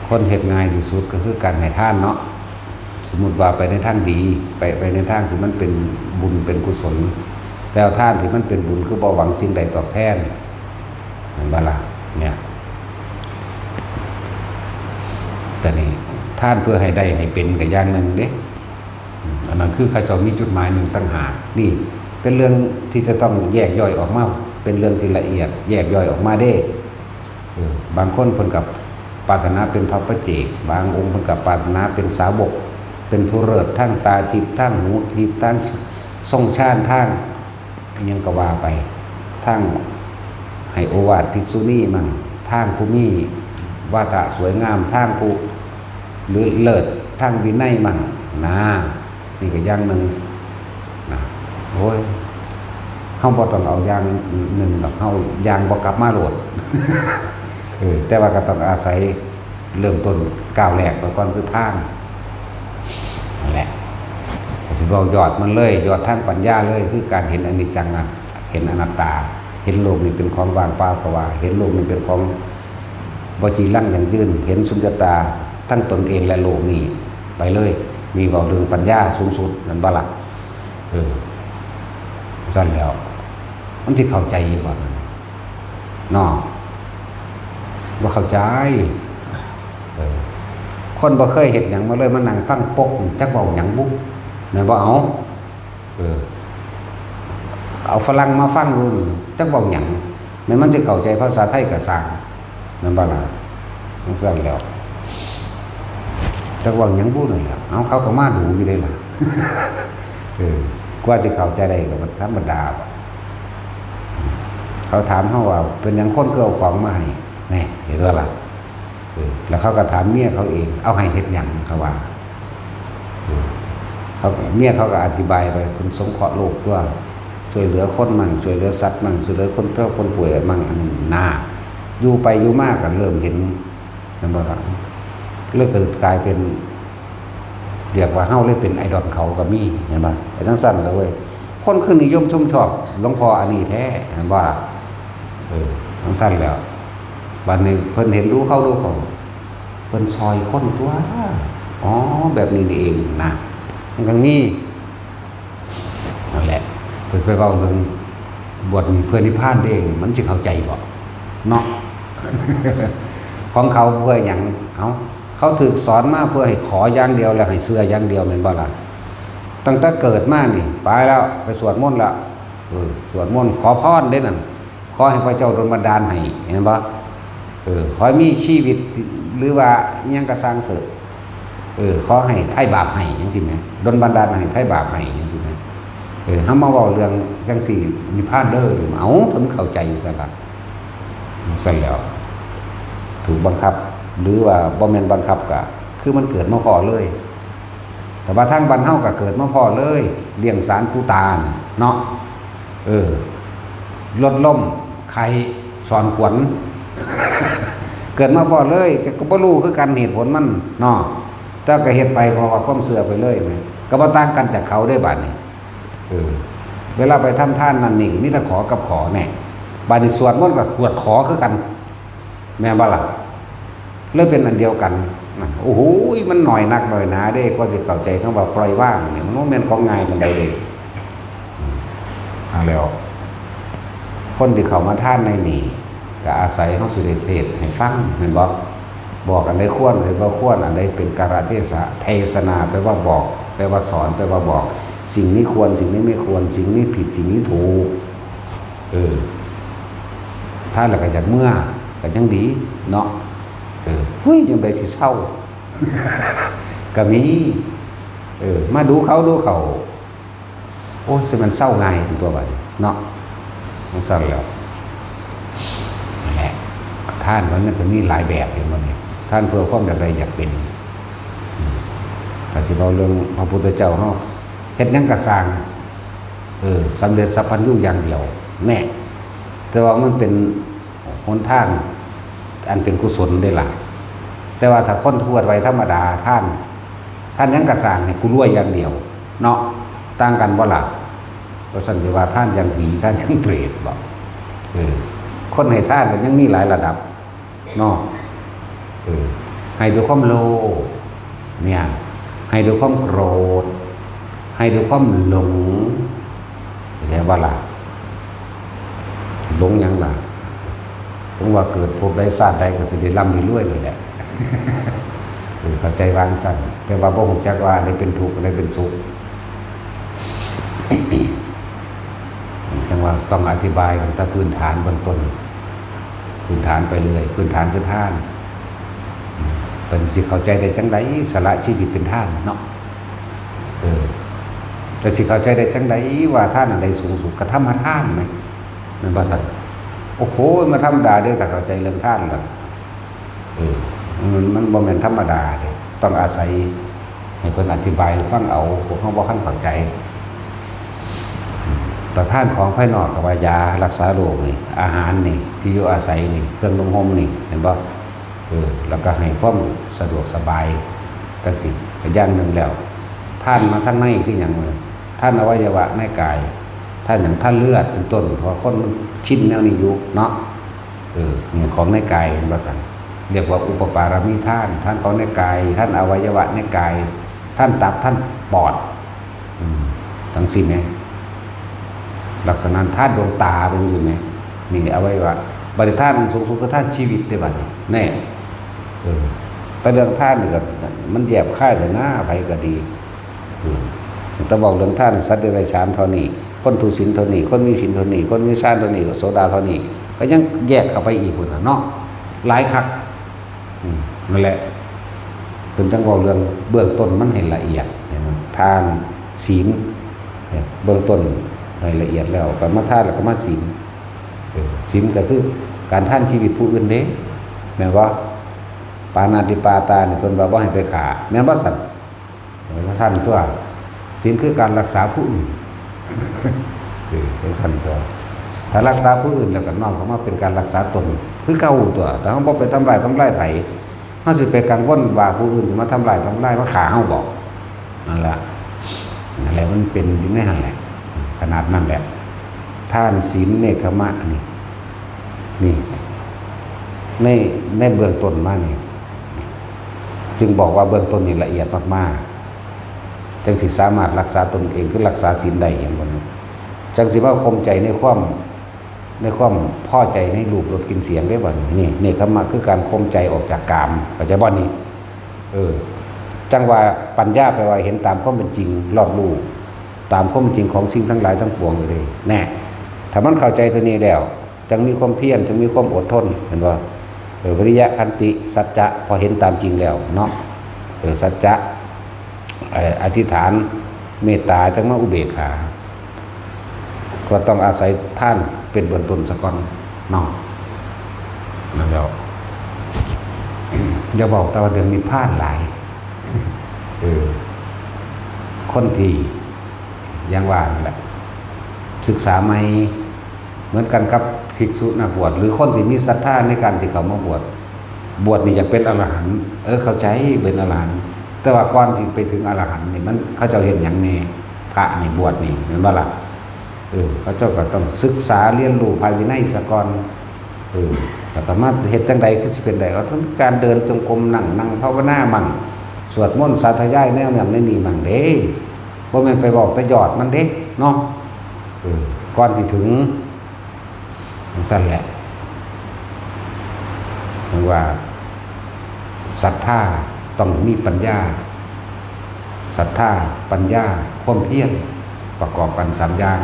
คนเฮ็ดง่ายที่สุดก็คือการให้ทานเนาะ สมมุติว่าไปในทางดี ไป ไปในทางที่มันเป็นบุญเป็นกุศล แต่เอาทานที่มันเป็นบุญคือบ่หวังสิ่งใดตอบแทน แม่นบ่ล่ะ เนี่ย แต่นี่ ทานเพื่อให้ได้ให้เป็นก็อย่างหนึ่งเด้ อืม อันนั้นคือเขาเจ้ามีจุดหมายหนึ่งต่างหาก นี่เป็นเรื่องที่จะต้องแยกย่อยออกมา เป็นเรื่องที่ละเอียดแยกย่อยออกมาเด้ เออ บางคนเพิ่นก็ปรารถนาเป็นพระปัจเจก บางองค์เพิ่นก็ปรารถนาเป็นสาวก เป็นผู้เลิศ ทั้งตาทิพย์ ทั้งหูทิพย์ ทั้งทรงฌาน ทั้ง อิหยังก็ว่าไป ทั้งให้โอวาทภิกษุณีมั่ง ทั้งผู้มีวาทะสวยงาม ทั้งผู้เลิศ ทั้งวินัยมั่ง นะ นี่ก็อย่างหนึ่ง นะ โอ้ย เฮาบ่ต้องเอาอย่างหนึ่งดอก เฮาย่างบ่กลับมาโลด เออ แต่ว่าก็ต้องอาศัยเริ่มต้นก้าวแรกไปก่อนคือทาน นั่นแหละ ก็สิเว้ายอดมันเลย ยอดทางปัญญาเลย คือการเห็นอนิจจังอะ เห็นอนัตตา เห็นโลกนี้เป็นของว่างเปล่า เพราะว่าเห็นโลกนี้เป็นของบ่จีรังยั่งยืน เห็นสุญญตาทั้งตนเองและโลกนี้ไปเลย มีเว้าเรื่องปัญญาสูงสุด นั่นบ่ล่ะ เออ ซั่นแล้ว มันสิเข้าใจอยู่บ่ เนาะ บ่เข้าใจ เออ คนบ่เคยเฮ็ดหยังมาเลย มานั่งฟังปก จักเว้าหยังบุ แม่นบ่ เอา เออ เอาฝรั่งมาฟังดู จักเว้าหยัง แม่นมันสิเข้าใจภาษาไทยก็ซ่าง แม่นบ่ล่ะ จั่งซั่นแล้ว จักเว้าหยังบุนั่นแหละ เอา เขาก็มาดูอยู่เด้ล่ะ เออ กว่าสิเข้าใจได้ก็ธรรมดา เขาถามเฮาว่า เป็นหยังคนคือเอาของมาให้ แน่ เห็นบ่ล่ะ เออ แล้วเขาก็ถามเมียเขาเอง เอาให้เฮ็ดหยัง เขาว่า เออ เขาก็ เมียเขาก็อธิบายไป เพิ่นสงเคราะห์โลกตั๊ว ช่วยเหลือคนมั่ง ช่วยเหลือสัตว์มั่ง ช่วยเหลือคนเฒ่าคนป่วยมั่ง อันนี้นา อยู่ไปอยู่มาก็เริ่มเห็น แม่นบ่ล่ะ เลยเกิดกลายเป็น เรียกว่าเฮาเลยเป็นไอดอลเขาก็มี แม่นบ่ ไอ้จั่งซั่นล่ะเว้ย คนคือนิยมชมชอบหลวงพ่ออันนี้แท้ แม่นบ่ล่ะ เออ จั่งซั่นแล้ว บัดนี้เพิ่นเห็นดูเขาดูเขา เพิ่นซ่อยคนตั๊ว อ๋อ แบบนี้นี่เองนะ มันก็มีนั่นแหละเพิ่นไปเว้าเรื่องบวชเพื่อนิพพานเด้ มันสิเข้าใจบ่เนาะ ของเขาเพื่อหยัง เอ้า เขาถูกสอนมาเพื่อให้ขออย่างเดียว แล้วให้เชื่ออย่างเดียว แม่นบ่ล่ะ ตั้งแต่เกิดมานี่ ไปแล้ว ไปสวดมนต์ละ เออ สวดมนต์ขอพรเด้นั่น ขอให้พระเจ้าดลบันดาลให้ เห็นบ่ เออ ขอให้มีชีวิต หรือว่าอิหยังก็ซ่างเถอะ เออ ขอให้ไถ่บาปให้จังซี่แหม ดลบันดาลให้ไถ่บาปให้จังซี่แหม เออ เฮามาเว้าเรื่องจังซี่ นิพพานเด้อ เอ้า เพิ่นเข้าใจซั่นล่ะ ซั่นแล้ว ถูกบังคับ หรือว่าบ่แม่นบังคับ ก็คือมันเกิดมาพ้อเลย แต่ว่าทางบ้านเฮาก็เกิดมาพ้อเลย เลี้ยงสารปูตาน่ะเนาะ เออ รถล้ม ไข้ ซ่อนขวัญ เกิดมาพ้อเลย แต่ก็บ่รู้คือกันเหตุผลมันเนาะ แต่ก็เฮ็ดไปเพราะว่าความเชื่อไปเลยแหม ก็บ่ต่างกันจากเขาเด้บาดนี้ เออ เวลาไปทำทานนั่นนี่ มีแต่ขอกับขอแน่ บาดนี้สวดมนต์ก็ขวดขอคือกัน แม่นบ่ล่ะ เลยเป็นอันเดียวกันนะ โอ้โห มันน้อยนักน้อยหนาเด้ กว่าสิเข้าใจคำว่าปล่อยวางเนี่ย มันบ่แม่นของง่ายปานใดเด้ อืม เอาแล้ว คนที่เข้ามาทานในนี่ ก็อาศัยเฮาสิได้เทศน์ให้ฟัง แม่นบ่ บอกอันใดควร อันใดบ่ควร อันใดเป็นกาลเทศะ เทศนา แปลว่าบอก แปลว่าสอน แปลว่าบอก สิ่งนี้ควร สิ่งนี้ไม่ควร สิ่งนี้ผิด สิ่งนี้ถูก เออ ทานแล้วก็อยากเมือ ก็ยังดีเนาะ เออ เฮ้ย ยามใดสิเซา ก็มี เออ มาดูเขาดูเขา โอ้ย สิมันเซาง่ายตัวบัดนี้เนาะ จั่งซั่นแล้ว นั่นแหละ ทานมันก็มีหลายแบบอยู่บัดนี้ ทานเพื่อความอยากได้อยากเป็น อืม ถ้าสิเว้าเรื่องพระพุทธเจ้าเฮา เฮ็ดหยังก็ซ่าง เออ สำเร็จสัพพัญญูอย่างเดียว แน่ แต่ว่ามันเป็นหนทางอันเป็นกุศลเด้ล่ะ แต่ว่าถ้าคนทั่วไปธรรมดา ทาน ทานหยังก็ซ่างให้กูรวยอย่างเดียว เนาะ ต่างกันบ่ล่ะ ว่าซั่นสิว่าทานอย่างผี ทานอย่างเปรตบ่ เออ คนให้ทานก็ยังมีหลายระดับ เนาะ เออ ให้ด้วยความโลภ เนี่ย ให้ด้วยความโกรธ ให้ด้วยความหลง เข้าใจบ่ล่ะ หลงหยังล่ะ หลงว่าเกิดภพใดชาติใดก็สิได้ร่ำได้รวยนั่นแหละ เออ เข้าใจว่าจั่งซั่น แต่ว่าบ่ฮู้จักว่าอันใดเป็นทุกข์ อันใดเป็นสุข จั่งว่าต้องอธิบายตั้งแต่พื้นฐานเบื้องต้น พื้นฐานไปเรื่อย พื้นฐานคือทาน เพิ่นสิเข้าใจได้จั่งใด สละชีวิตเป็นทานเนาะ เออ แล้วสิเข้าใจได้จั่งใดว่าทานอันใดสูงสุด ก็ธรรมทานแหม แม่นบ่ซั่น โอ้โห มาธรรมดาเด้อ ถ้าเข้าใจเรื่องทานแล้ว เออ มัน มันบ่แม่นธรรมดาเด้ ต้องอาศัยให้เพิ่นอธิบายฟังเอา พวกเฮาบ่ทันเข้าใจ แต่ทานของภายนอกก็ว่ายารักษาโรคนี่ อาหารนี่ ที่อยู่อาศัยนี่ เครื่องนุ่งห่มนี่ เห็นบ่ เออ แล้วก็ให้ความสะดวกสบายจั่งซี้ ก็อย่างหนึ่งแล้ว ทานมาทางในคือหยัง ทานอวัยวะในกาย ทานหยัง ทานเลือดเป็นต้น เพราะว่าคนมันชินแนวนี้อยู่เนาะ เออ นี่ของในกาย เห็นบ่ซั่น เรียกว่าอุปปารมีทาน ทานของในกาย ทานอวัยวะในกาย ทานตับ ทานปอด อืม จั่งซี้แหม ลักษณะทานดวงตาเป็นจั่งซี้แหม นี่อวัยวะ บัดนี้ทานสูงสุดคือทานชีวิตเด้บัดนี้ แน่ เออ แต่เรื่องทานนี่ก็มันแยบคายเถอะนะ ไผก็ดี อืม แต่บอกเรื่องทาน สัตว์เดรัจฉานเท่านี้ คนทุศีลเท่านี้ คนมีศีลเท่านี้ คนมีฌานเท่านี้ โสดาเท่านี้ ก็ยังแยกเข้าไปอีกพุ้นน่ะเนาะ หลายคัก อืม นั่นแหละ เพิ่นจั่งเว้าเรื่องเบื้องต้นมันให้ละเอียด เห็นบ่ ทาน ศีล เนี่ย เบื้องต้นให้ละเอียดแล้ว ก็มาทานแล้วก็มาศีล เออ ศีลก็คือการทานชีวิตผู้อื่นเด้ แม่นบ่ ปาณาติปาตานี่เพิ่นว่าบ่ให้ไปฆ่า แม่นบ่ซั่น เออ ซั่นตั๊ว ศีลคือการรักษาผู้อื่น เออ จั่งซั่นตั๊ว ถ้ารักษาผู้อื่นแล้วก็น้อมเข้ามาเป็นการรักษาตน คือเก่าตั๊ว ถ้าเฮาบ่ไปทำร้ายทำลายไผ เฮาสิไปกังวลว่าผู้อื่นสิมาทำร้ายทำลาย มาฆ่าเฮาบ่ นั่นล่ะ นั่นแหละ มันเป็นอยู่ในหั่นแหละ ขนาดนั้นแหละ ทาน ศีล เนกขัมมะนี่ นี่ ใน ในเบื้องต้นมานี่ จึงบอกว่าเบื้องต้นนี่ละเอียดมากๆ จั่งสิสามารถรักษาตนเอง คือรักษาศีลได้ จั่งซี้ จั่งสิมาข่มใจในความ ในความพอใจในรูปรสกลิ่นเสียงได้บ่นี่ นี่ เนกขัมมะคือการข่มใจออกจากกาม เข้าใจบ่นี่ เออ จั่งว่าปัญญาแปลว่าเห็นตามความเป็นจริง รอบรู้ตามความเป็นจริงของสิ่งทั้งหลายทั้งปวงเลย แน่ ถ้ามันเข้าใจตัวนี้แล้ว จั่งมีความเพียร จั่งมีความอดทน เห็นบ่ เออ วิริยะ ขันติ สัจจะ พอเห็นตามจริงแล้วเนาะ เออ สัจจะ เอ่อ อธิษฐาน เมตตา จั่งมาอุเบกขา ก็ต้องอาศัยทานเป็นเบื้องต้นซะก่อนเนาะ นั่นแหล้ว อย่าบอกแต่ว่าเรื่องนิพพานหลาย เออ คนที่ อย่างว่านั่นแหละ ศึกษาใหม่ เหมือนกันกับภิกษุนักบวช หรือคนที่มีศรัทธาในการที่เข้ามาบวช บวชนี่อยากเป็นอรหันต์ เออ เข้าใจ เป็นอรหันต์ แต่ว่าก่อนที่ไปถึงอรหันต์นี่ มัน เขาเจ้าเฮ็ดหยังแน่ พระนี่ บวชนี่ แม่นบ่ล่ะ เออ เขาเจ้าก็ต้องศึกษาเรียนรู้พระวินัยซะก่อน เออ แล้วก็มาเฮ็ดจั่งใดคือสิเป็นได้ ก็ต้องมีการเดินจงกรม นั่ง นั่งภาวนามั่ง สวดมนต์สาธยายแนวนั้นแนวนี้มั่งเด้ บ่แม่นไปเว้าแต่ยอดมันเด้ เนาะ เออ ก่อนสิถึง จั่งซั้นแหละ จั่งว่า ศรัทธาต้องมีปัญญา ศรัทธา ปัญญา ความเพียร ประกอบกันสามอย่าง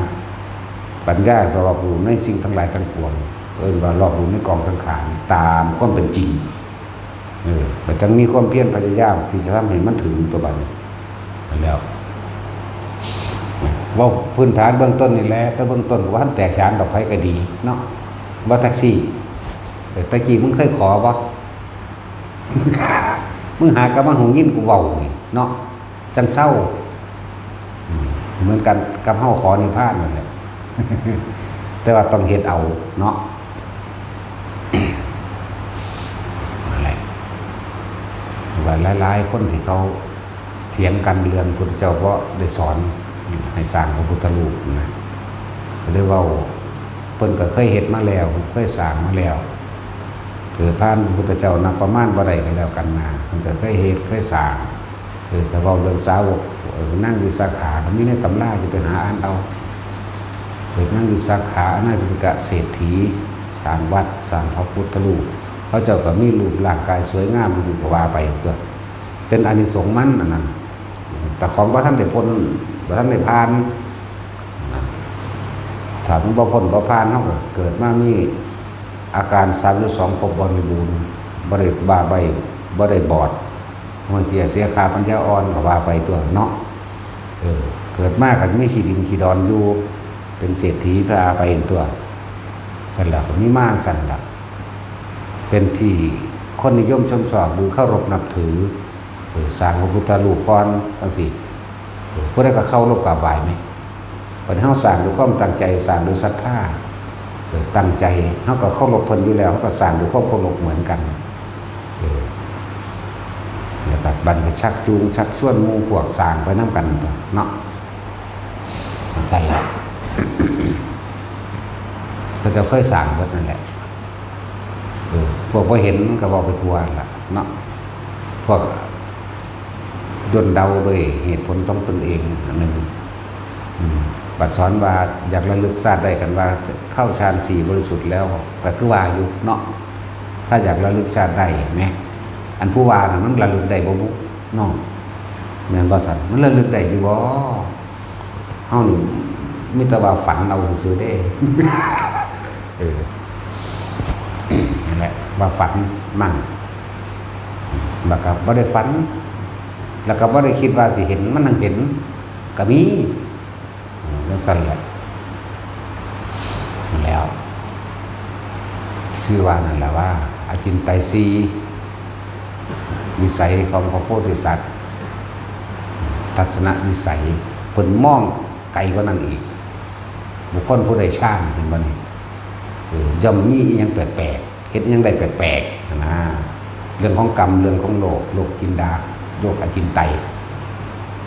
ปัญญาก็รอบรู้ในสิ่งทั้งหลายทั้งปวง เอิ้นว่ารอบรู้ในกองสังขารตามความเป็นจริง เออ ก็จั่งมีความเพียรพยายามที่จะทำให้มันถึงตัวบัดนี้ นั่นแหล้ว เว้าพื้นฐานเบื้องต้นนี่แหละ แต่เบื้องต้นก็บ่ทันแตกฉานดอก ไผก็ดีเนาะ บ่แท็กซี่ เออ แต่กี้มึงเคยขอบ่ มึงหากะมาหูยินกูเว้านี่เนาะ จั่งเซา อืม เหมือนกันกับเฮาขอนิพพานนั่นแหละ แต่ว่าต้องเฮ็ดเอาเนาะ นั่นแหละ ว่าหลายๆคนที่เขาเถียงกันเรื่องพุทธเจ้า เพราะได้สอนให้สร้างพระพุทธรูปนะ ก็เลยเว้า เพิ่นก็เคยเฮ็ดมาแล้ว เคยสร้างมาแล้ว เกิดผ่านพระพุทธเจ้านับประมาณบ่ได้ก็แล้วกันนะ เพิ่นก็เคยเฮ็ด เคยสร้าง เออ ถ้าเว้าเรื่องสาวก เออ นางวิสาขา ก็มีในตำรา จะไปหาอ่านเอา เออ นางวิสาขา อนาถปิณฑิกะเศรษฐี สร้างวัด สร้างพระพุทธรูป เขาเจ้าก็มีรูปร่างกายสวยงามอยู่ ก็ว่าไปตัว เป็นอานิสงส์มันอันนั้น แต่ของบ่ทันได้พ้น บ่ทันได้ผ่าน ถ้ามันบ่พ้นบ่ผ่าน เฮาก็เกิดมามีอาการสามสิบสองครบบริบูรณ์ บ่ได้บ้าใบ้ บ่ได้บอด ห้อยเตี้ยเสียขาปัญญาอ่อน ก็ว่าไปตัวเนาะ เออ เกิดมาก็มีขี้ดินขี้ดอนอยู่ เป็นเศรษฐีพาไปตัว ซั่นล่ะ ก็มีมาซั่นล่ะ เป็นที่คนนิยมชมชอบ หรือเคารพนับถือ เออ สร้างพระพุทธรูปก่อน จั่งซี้ เออ ผู้ใดก็เคารพกราบไหว้แหม บัดนี้เฮาสร้างด้วยความตั้งใจ สร้างด้วยศรัทธา เออ ตั้งใจ เฮาก็เคารพเพิ่นอยู่แล้ว เฮาก็สร้างด้วยความเคารพเหมือนกัน เออ แล้วก็บัดนี้ชักจูง ชักชวนหมู่พวกสร้างไปนำกันเนาะ จั่งซั้นล่ะ เขาเจ้าเคยสร้างเบิดนั่นแหละ เออ พวกบ่เห็นก็เว้าไปทั่วล่ะเนาะ พวกย่นเดาโดยเหตุผลของตนเองอันหนึ่ง อืม บัดสอนว่าอยากระลึกชาติได้ คันว่าเข้าฌานสี่บริสุทธิ์แล้ว ก็คือว่าอยู่เนาะ ถ้าอยากระลึกชาติได้แหม อันผู้ว่าน่ะมันระลึกได้บ่บุเนาะ แม่นบ่ซั่น มันระลึกได้อยู่บ่ เฮานี่มีแต่ว่าฝันเอาซื่อๆเด้ เออ นั่นแหละ ว่าฝันมั่ง แล้วก็บ่ได้ฝัน แล้วก็บ่ได้คิดว่าสิเห็น มันนั่งเห็น ก็มี เออ จั่งซั้นแหละ นั่นแหล้ว ชื่อว่านั่นแหละว่า อจินไตยสี่ วิสัยของพระโพธิสัตว์ ทัศนวิสัย เพิ่นมองไกลกว่านั้นอีก บุคคลผู้ได้ฌาน เห็นบ่นี่ เออ ย่อมมีอิหยังแปลกๆ เฮ็ดอิหยังได้แปลกๆ นะ เรื่องของกรรม เรื่องของโลก โลกกินดา โลกอจินไตย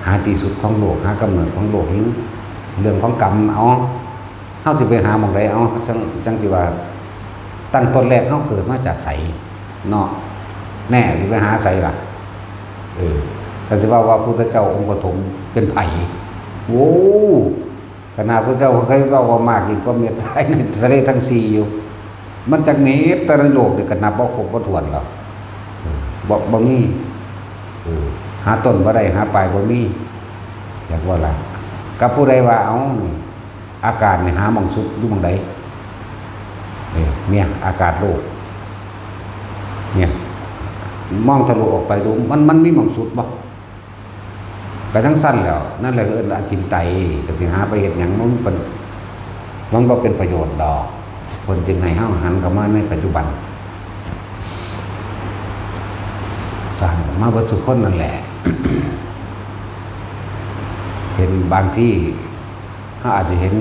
หาที่สุดของโลก หากำเนิดของโลก หรือเรื่องของกรรม เอา เฮาสิไปหาหม่องใด เอา จั่ง จั่งสิว่า ตั้งต้นแรกเฮาเกิดมาจากไสเนาะ แน่ สิไปหาไสล่ะ เออ ถ้าสิว่าว่าพุทธเจ้าองค์ปฐมเป็นไผ โอ้ ขนาดพุทธเจ้าเคยเว้าว่ามากยิ่งกว่าเม็ดทรายในทะเลทั้งสี่อยู่ มันจักเม็ดแต่ในโลกนี่ก็นับบ่ครบบ่ถ้วนแล้ว เออ บ่ บ่มี เออ หาต้นบ่ได้ หาปลายบ่มี อยากว่าล่ะ กับผู้ใดว่า เอ้า อากาศนี่หาหม่องสุดอยู่หม่องใด เออ เนี่ย อากาศโลก เนี่ย มองทะลุออกไปดู มัน มันมีหม่องสุดบ่ ก็จั่งซั่นแหล้ว นั่นแหละเอิ้นอจินไตย ก็สิหาไปเฮ็ดหยัง มันเป็น มันบ่เป็นประโยชน์ดอก เพิ่นจึงให้เฮาหันเข้ามาในปัจจุบัน สร้างมาเบิดทุกคนนั่นแหละ เห็นบางที่ เฮาอาจจะเห็น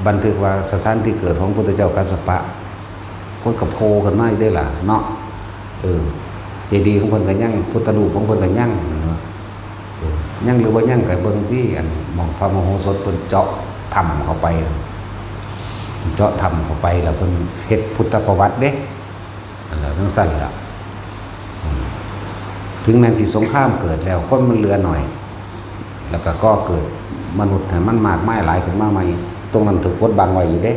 บันทึกว่าสถานที่เกิดของพุทธเจ้ากัสสปะ คนก็โผล่ขึ้นมาอยู่เด้ล่ะเนาะ เออ เจดีย์ของเพิ่นก็ยัง พุทธรูปของเพิ่นก็ยังเนาะ เออ ยังหรือบ่ยังก็เบิ่งที่อันหม่องพระมโหสถเพิ่นเจาะถ้ำเข้าไป เจาะถ้ำเข้าไปแล้วเพิ่นเฮ็ดพุทธประวัติเด้ อันนั้นจั่งซั่นล่ะ อืม ถึงแม้นสิสงครามเกิดแล้ว คนมันเหลือหน่อย แล้วก็ก่อเกิดมนุษย์ให้มันมากมายหลายขึ้นมาใหม่ ตรงนั้นถูกบดบังไว้อยู่เด้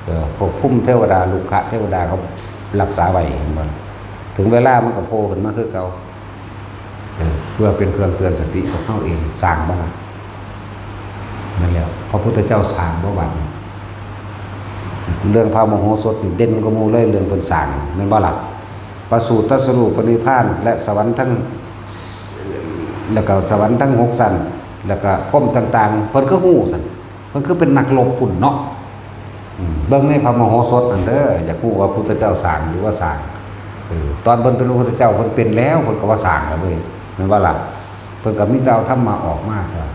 เออ พวกภูมิเทวดา รุกขเทวดาเขารักษาไว้ เห็นบ่ ถึงเวลามันก็โผล่ขึ้นมาคือเก่า เออ เพื่อเป็นเครื่องเตือนสติของเฮาเอง สร้างบ่ล่ะ นั่นแหละ พระพุทธเจ้าสร้างบ่บัดนี้ เรื่องพระมโหสถนี่เด่นกว่าหมู่เลย เรื่องเพิ่นสร้าง แม่นบ่ล่ะ ประสูติ ตรัสรู้ ปรินิพพาน และสวรรค์ทั้ง แล้วก็สวรรค์ทั้งหกชั้น แล้วก็พรหมต่างๆ เพิ่นคือฮู้ซั่น เพิ่นคือเป็นนักรบพุ้นเนาะ อืม เบิ่งในพระมโหสถนั่นเด้อ อยากฮู้ว่าพุทธเจ้าสร้างหรือว่าสร้าง เออ ตอนเพิ่นเป็นพระพุทธเจ้าเพิ่นเป็นแล้ว เพิ่นก็ว่าสร้างแล้วเว้ย แม่นบ่ล่ะ เพิ่นก็มีแต่เอาธรรมะออกมาตัว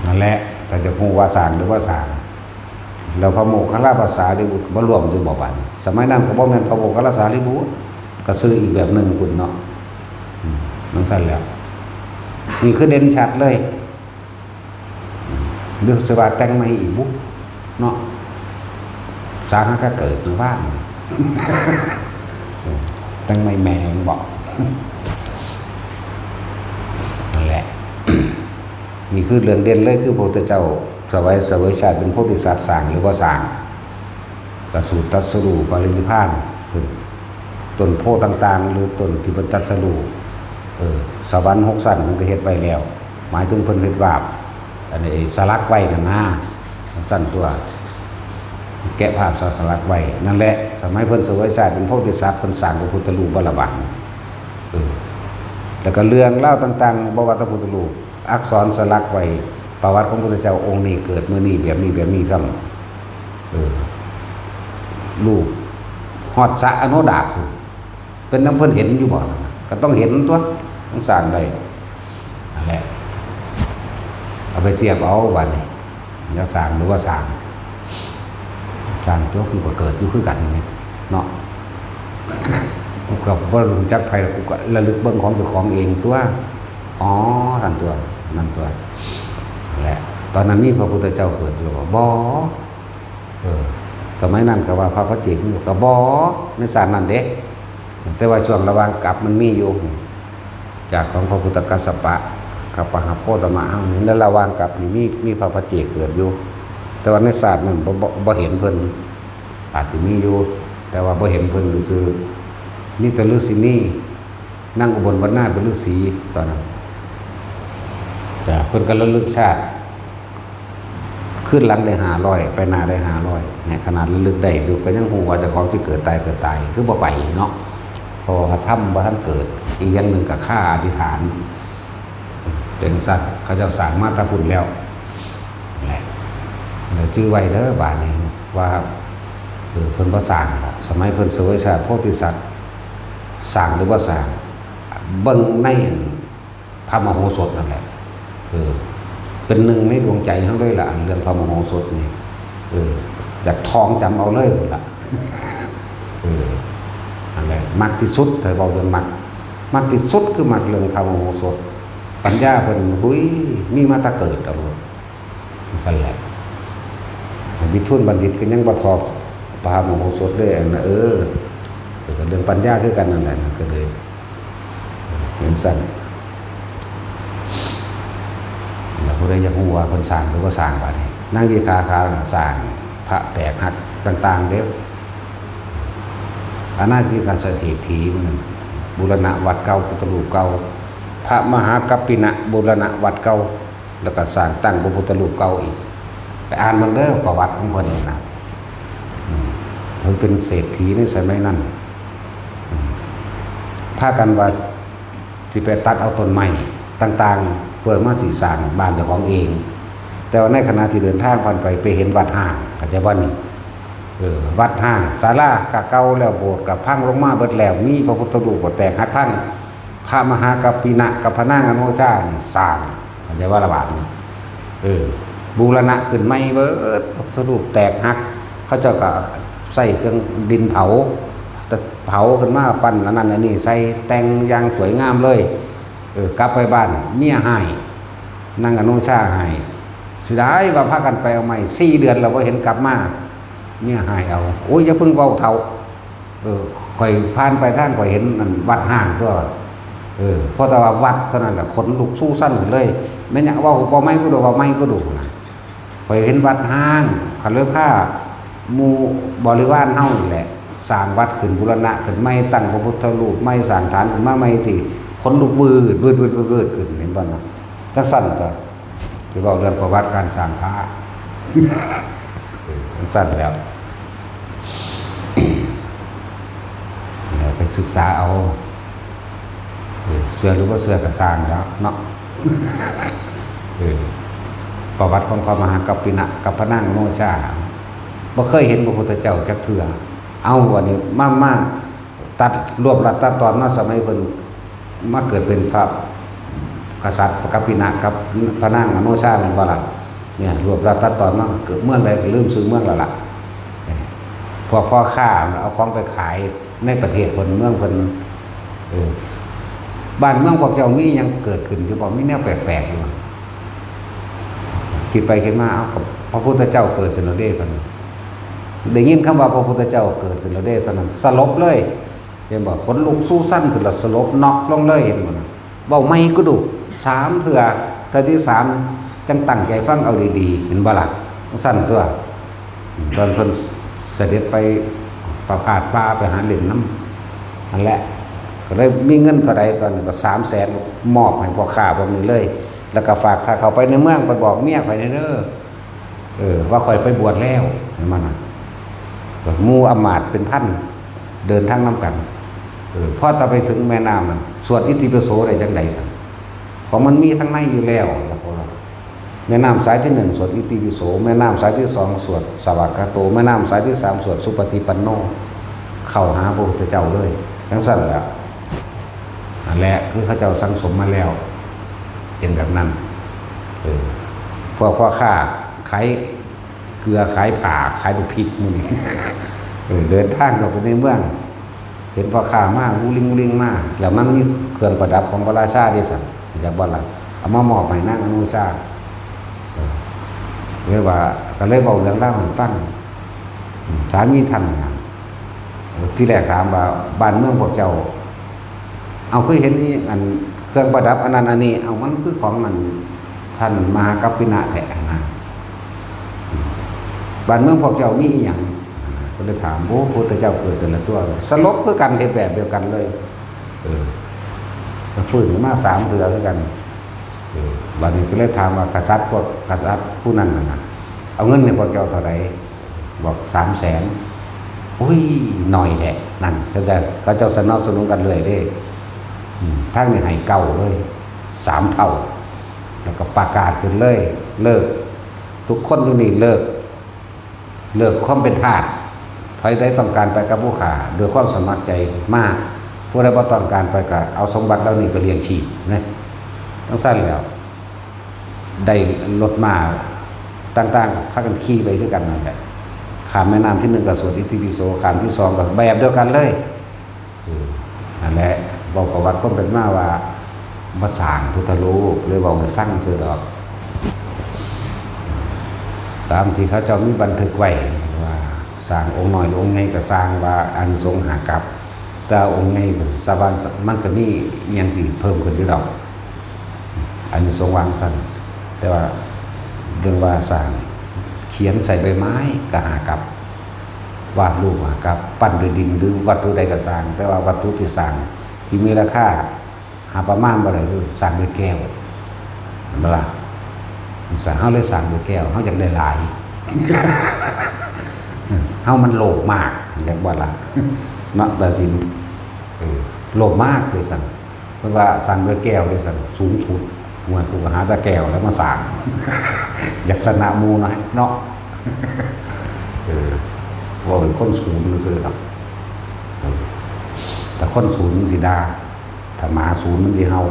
นั่นแหละ ถ้าจะฮู้ว่าสร้างหรือว่าสร้าง แล้วพระโมคคัลลาภาษาริบุตรก็บ่รวมอยู่บ่บัดนี้ สมัยนั้นก็บ่แม่นพระโมคคัลลาสารีบุตร ก็ชื่ออีกแบบหนึ่งพุ้นเนาะ อืม จั่งซั่นแหละ นี่คือเด่นชัดเลย อืม หรือสิว่าแต่งใหม่อีกบุเนาะ สาหากะเกิดหรือว่า อืม แต่งใหม่แม่งบอก นั่นแหละ นี่คือเรื่องเด่นเลย คือพระพุทธเจ้าเสวย เสวยชาติเป็นโพธิสัตว์ สร้างหรือบ่สร้าง ประสูติ ตรัสรู้ ปรินิพพาน ขึ้น ต้นโพธิ์ต่างๆ หรือต้นที่เพิ่นตรัสรู้ เออ สวรรค์หกชั้นเพิ่นก็เฮ็ดไว้แล้ว หมายถึงเพิ่นเฮ็ดวาบ อันนี้สลักไว้นั่นนะ จั่งซั่นตัว แกะภาพสลักไว้ นั่นแหละ สมัยเพิ่นเสวยชาติเป็นโพธิสัตว์ เพิ่นสร้างพระพุทธรูปบ่ละบาดนี้ เออ แล้วก็เรื่องราวต่างๆ บ่ว่าแต่พุทธรูป อักษรสลักไว้ ประวัติของพุทธเจ้าองค์นี้เกิดมื้อนี้แบบนี้แบบนี้ครับ เออ รูปฮอดสระอโนดาตพุ้น เป็นนำเพิ่นเห็นอยู่บ่ ก็ต้องเห็นตัว ต้องสร้างได้ นั่นแหละ เอาไปเทียบเอาบัดนี้ อย่าสร้างหรือว่าสร้าง สร้างตัว กูก็เกิดอยู่คือกันนี่เนาะ กูก็บ่รู้จักไผ กูก็ระลึกเบิ่งของเจ้าของเองตัว อ๋อ นั่นตัว นั่นตัว นั่นแหละ ตอนนั้นมีพระพุทธเจ้าเกิดอยู่บ่ บ่ เออ สมัยนั้นก็ว่าพระปัจเจกพุทธก็บ่ ในชาตินั้นเด้ แต่ว่าช่วงระหว่างกลับมันมีอยู่ จากของพระพุทธกัสสปะ กับปหาโคตมะหัง ในระหว่างกลับนี่มี มีพระปัจเจกเกิดอยู่ แต่ว่าในชาตินั้นบ่ บ่ บ่เห็นเพิ่น อาจสิมีอยู่ แต่ว่าบ่เห็นเพิ่นซื่อๆ มีแต่ฤาษีนี นางอุบลวรรณาเป็นฤาษีตอนนั้น จ้ะ เพิ่นก็ระลึกชาติ คืนหลังได้ห้าร้อย ไปหน้าได้ห้าร้อย เนี่ย ขนาดระลึกได้อยู่ ก็ยังฮู้ว่าเจ้าของสิเกิดตาย เกิดตาย คือบ่ไปเนาะ เพราะว่าธรรมบ่ทันเกิด อีกอย่างหนึ่งก็คาอธิษฐาน เป็นซั่น เขาเจ้าสร้างมาแต่พุ้นแล้ว แหละ แล้วจื่อไว้เด้อบาดนี้ ว่า เออ เพิ่นบ่สร้างดอก สมัยเพิ่นเสวยชาติโพธิสัตว์ สร้างหรือบ่สร้าง เบิ่งในพระมโหสถนั่นแหละ เออ เป็นหนึ่งในดวงใจเฮาเลยล่ะ อันเรื่องพระมโหสถนี่ เออ อยากท่องจำเอาเลยพุ้นล่ะ เออ นั่นแหละ มักที่สุด ถ้าเว้าเรื่องมัก มักที่สุดคือมักเรื่องพระมโหสถ ปัญญาเพิ่น หุย มีมาแต่เกิดเอาโลด ซั่นแหละ วิทูลบัณฑิตก็ยังบ่ทอพระมโหสถเลย อันนั้น เออ ก็เรื่องปัญญาคือกันนั่นแหละ ก็เลย จั่งซั่น ผู้ใดอยากรู้ว่าเพิ่นสร้างหรือบ่สร้าง บาดนี้นางวิสาขาสร้างพระแตกหักต่างๆเด้อ อาณาธิกาเศรษฐีมันบูรณะวัดเก่า พุทธรูปเก่า พระมหากัปปินะบูรณะวัดเก่า แล้วก็สร้างตั้งพระพุทธรูปเก่าอีก ไปอ่านเบิ่งเด้อ ประวัติของเพิ่นนี่นะ อืม เพิ่นเป็นเศรษฐีในสมัยนั้น อืม พากันว่าสิไปตัดเอาต้นไม้ต่างๆ เพื่อมาสิสร้างบ้านเจ้าของเอง แต่ว่าในขณะที่เดินทางผ่านไป ไปเห็นวัดฮ้าง เข้าใจบ่นี่ เออ วัดฮ้าง ศาลากะเก่าแล้ว โบสถ์กะพังลงมาเบิดแล้ว มีพระพุทธรูปก็แตกหักพัง พระมหากัปปินะกับพระนางอโนชานี่สร้าง เข้าใจว่าละบาดนี้ เออ บูรณะขึ้นใหม่เบิด พระพุทธรูปแตกหัก เขาเจ้าก็ใส่เครื่องดินเผา เผาขึ้นมา ปั้นอันนั้นอันนี้ใส่ แต่งอย่างสวยงามเลย เออ กลับไปบ้าน เมียฮ้าย นางอโนชาฮ้าย เสียดายว่าพากันไปเอาไม้ สี่เดือนแล้วบ่เห็นกลับมา เมียฮ้ายเอา โอ้ย อย่าเพิ่งเว้าเฒ่า เออ ข้อยผ่านไปทาง ข้อยเห็นนั่นวัดฮ้างตัว เออ พอแต่ว่าวัดเท่านั้นแหละ ขนลุกสู้สั่นขึ้นเลย แม่นหยัง เว้า เว้าใหม่กะดู เว้าใหม่กะดูนะ ข้อยเห็นวัดฮ้าง ข้อยเลยพาหมู่บริวารเฮานี่แหละ สร้างวัดขึ้น บูรณะขึ้นใหม่ ตั้งพระพุทธรูปใหม่ สร้างฐานขึ้นมาใหม่ ที่ขนลุกวืดวืดวืดวืดวืดขึ้น เห็นบ่นะ จั่งซั่นก็ สิเว้าเรื่องประวัติการสร้างพระ เออ จั่งซั่นแล้ว แล้วไปศึกษาเอา เออ เชื่อหรือบ่เชื่อก็ซ่างแล้วเนาะ เออ ประวัติของพระมหากัปปินะกับพระนางอโนชา บ่เคยเห็นพระพุทธเจ้าจักเทื่อ เอา บัดนี้มา มาตัด รวบรัดตัดตอนมา สมัยเพิ่นมาเกิดเป็นพระกษัตริย์ กัปปินะกับพระนางอโนชา แม่นบ่ล่ะ เนี่ย รวบรัดตัดตอนมา เกิดเมืองใดก็ลืมชื่อเมืองแล้วล่ะ พวกพ่อค้าเอาของไปขายในประเทศเพิ่น เมืองเพิ่น เออ บ้านเมืองพวกเจ้ามีหยังเกิดขึ้นอยู่บ่ มีแนวแปลกๆอยู่ คิดไปคิดมา เอ้า ก็พระพุทธเจ้าเกิดขึ้นแล้วเด้ เพิ่น ได้ยินคำว่าพระพุทธเจ้าเกิดขึ้นแล้วเด้ เท่านั้นสลบเลย เห็นบ่ ขนลุกสู้สั่นขึ้นแล้ว สลบน็อกลงเลย เห็นบ่นะ เว้าใหม่กะดู สามเทื่อ เทื่อที่สามจั่งตั้งใจฟังเอาดีๆ เห็นบ่ล่ะ จั่งซั่นตัว ตอนเพิ่นเสด็จไปประพาสป่า ไปหาเล่นนำ นั่นแหละ ก็เลยมีเงินเท่าใดตอนนั้น ก็สามแสน มอบให้พ่อค้าพวกนี้เลย แล้วก็ฝาก ถ้าเข้าไปในเมือง ไปบอกเมียข้อยแหน่เด้อ เออ ว่าข้อยไปบวชแล้ว เห็นบ่นะ หมู่อำมาตย์เป็นพัน เดินทางนำกัน เออ พอแต่ไปถึงแม่น้ำนั่น สวดอิติปิโสได้จั่งใดซั่น เพราะมันมีทางในอยู่แล้ว แม่น้ำสายที่หนึ่งสวดอิติปิโส แม่น้ำสายที่สองสวดสวากขาโต แม่น้ำสายที่สามสวดสุปฏิปันโน เข้าหาพระพุทธเจ้าเลย จั่งซั่นแหละ นั่นแหละ คือเขาเจ้าสั่งสมมาแล้ว เป็นแบบนั้น เออ พวกพ่อค้าขายเกลือ ขายผ้า ขายบักพริกหมู่นี้ เออ เดินทางเข้าไปในเมือง เห็นพ่อค้ามา อู้ลิงอู้ลิงมา แล้วมันมีเครื่องประดับของพระราชาเด้ซั่น จักบ่ล่ะ เอามามอบให้นางอโนชา เออ เลยว่า ก็เลยเว้าเรื่องราวให้ฟัง อืม สามีท่านน่ะ ทีแรกถามว่า บ้านเมืองพวกเจ้า เอา คือเห็นนี่ อันเครื่องประดับอันนั้นอันนี้ เอา มันคือของอันท่านมหากัปปินะแท้นะ บ้านเมืองพวกเจ้ามีอิหยัง ก็เลยถาม โอ้ พระพุทธเจ้าเกิดแต่ละตัว สลบคือกัน เฮ็ดแบบเดียวกันเลย เออ ก็ฟื้นมาสามเทื่อคือกัน เออ บัดนี้ก็เลยถามว่า กษัตริย์พวก กษัตริย์ผู้นั้นน่ะนะ เอาเงินให้พวกเจ้าเท่าใด บอก สามแสน อุ้ย น้อยแท้ นั่น เขาจะ เขาเจ้าสนับสนุนกันเรื่อยเด้ อืม ทางนี้ให้เก้าเลย สามเท่า แล้วก็ประกาศขึ้นเลย เลิก ทุกคนอยู่นี่เลิก เลิกความเป็นทาส ใผใดต้องการไปกับผู้ข้า ด้วยความสมัครใจมา ผู้ใดบ่ต้องการไปก็เอาสมบัติเหล่านี้ไปเลี้ยงชีพนะ จั่งซั่นแล้ว ได้รถม้าต่างๆ พากันขี่ไปคือกันนั่นแหละ ข้ามแม่น้ำที่หนึ่งก็สวดอิติปิโส ข้ามที่สองก็แบบเดียวกันเลย เออ นั่นแหละ บอกประวัติความเป็นมาว่า มาสร้างพุทธรูป เลยบอกให้ฟังซื่อดอก ตามที่เขาเจ้ามีบันทึกไว้ว่า สร้างองค์น้อยองค์ใหญ่ก็สร้างว่าอานิสงส์หากับ แต่องค์ใหญ่ก็สะบาน มันก็มีอิหยังที่เพิ่มขึ้นอยู่ดอก อานิสงส์วางซั่น แต่ว่าเรื่องว่าสร้าง เขียนใส่ใบไม้ก็หากับ วาดรูปหากับ ปั้นด้วยดินหรือวัตถุใดก็สร้าง แต่ว่าวัตถุที่สร้าง ที่มีราคาหาประมาณบ่ได้คือสร้างด้วยแก้ว เห็นบ่ล่ะ สร้าง เฮาเลยสร้างด้วยแก้ว เฮาอยากได้หลาย เฮามันโลภมาก อยากบ่ล่ะ เนาะ ตาสิน เออ โลภมากเลยสั่น เพิ่นว่าสร้างด้วยแก้วเลยสั่น สูงสุด ว่ากูก็หาแต่แก้วแล้วมาสร้าง อยากชนะหมู่หน่อยเนาะ เออ ว่าเป็นคนสูงซื่อๆดอก เออ แต่คนสูงมันสิด่า ถ้าหมาสูงมันสิเห่า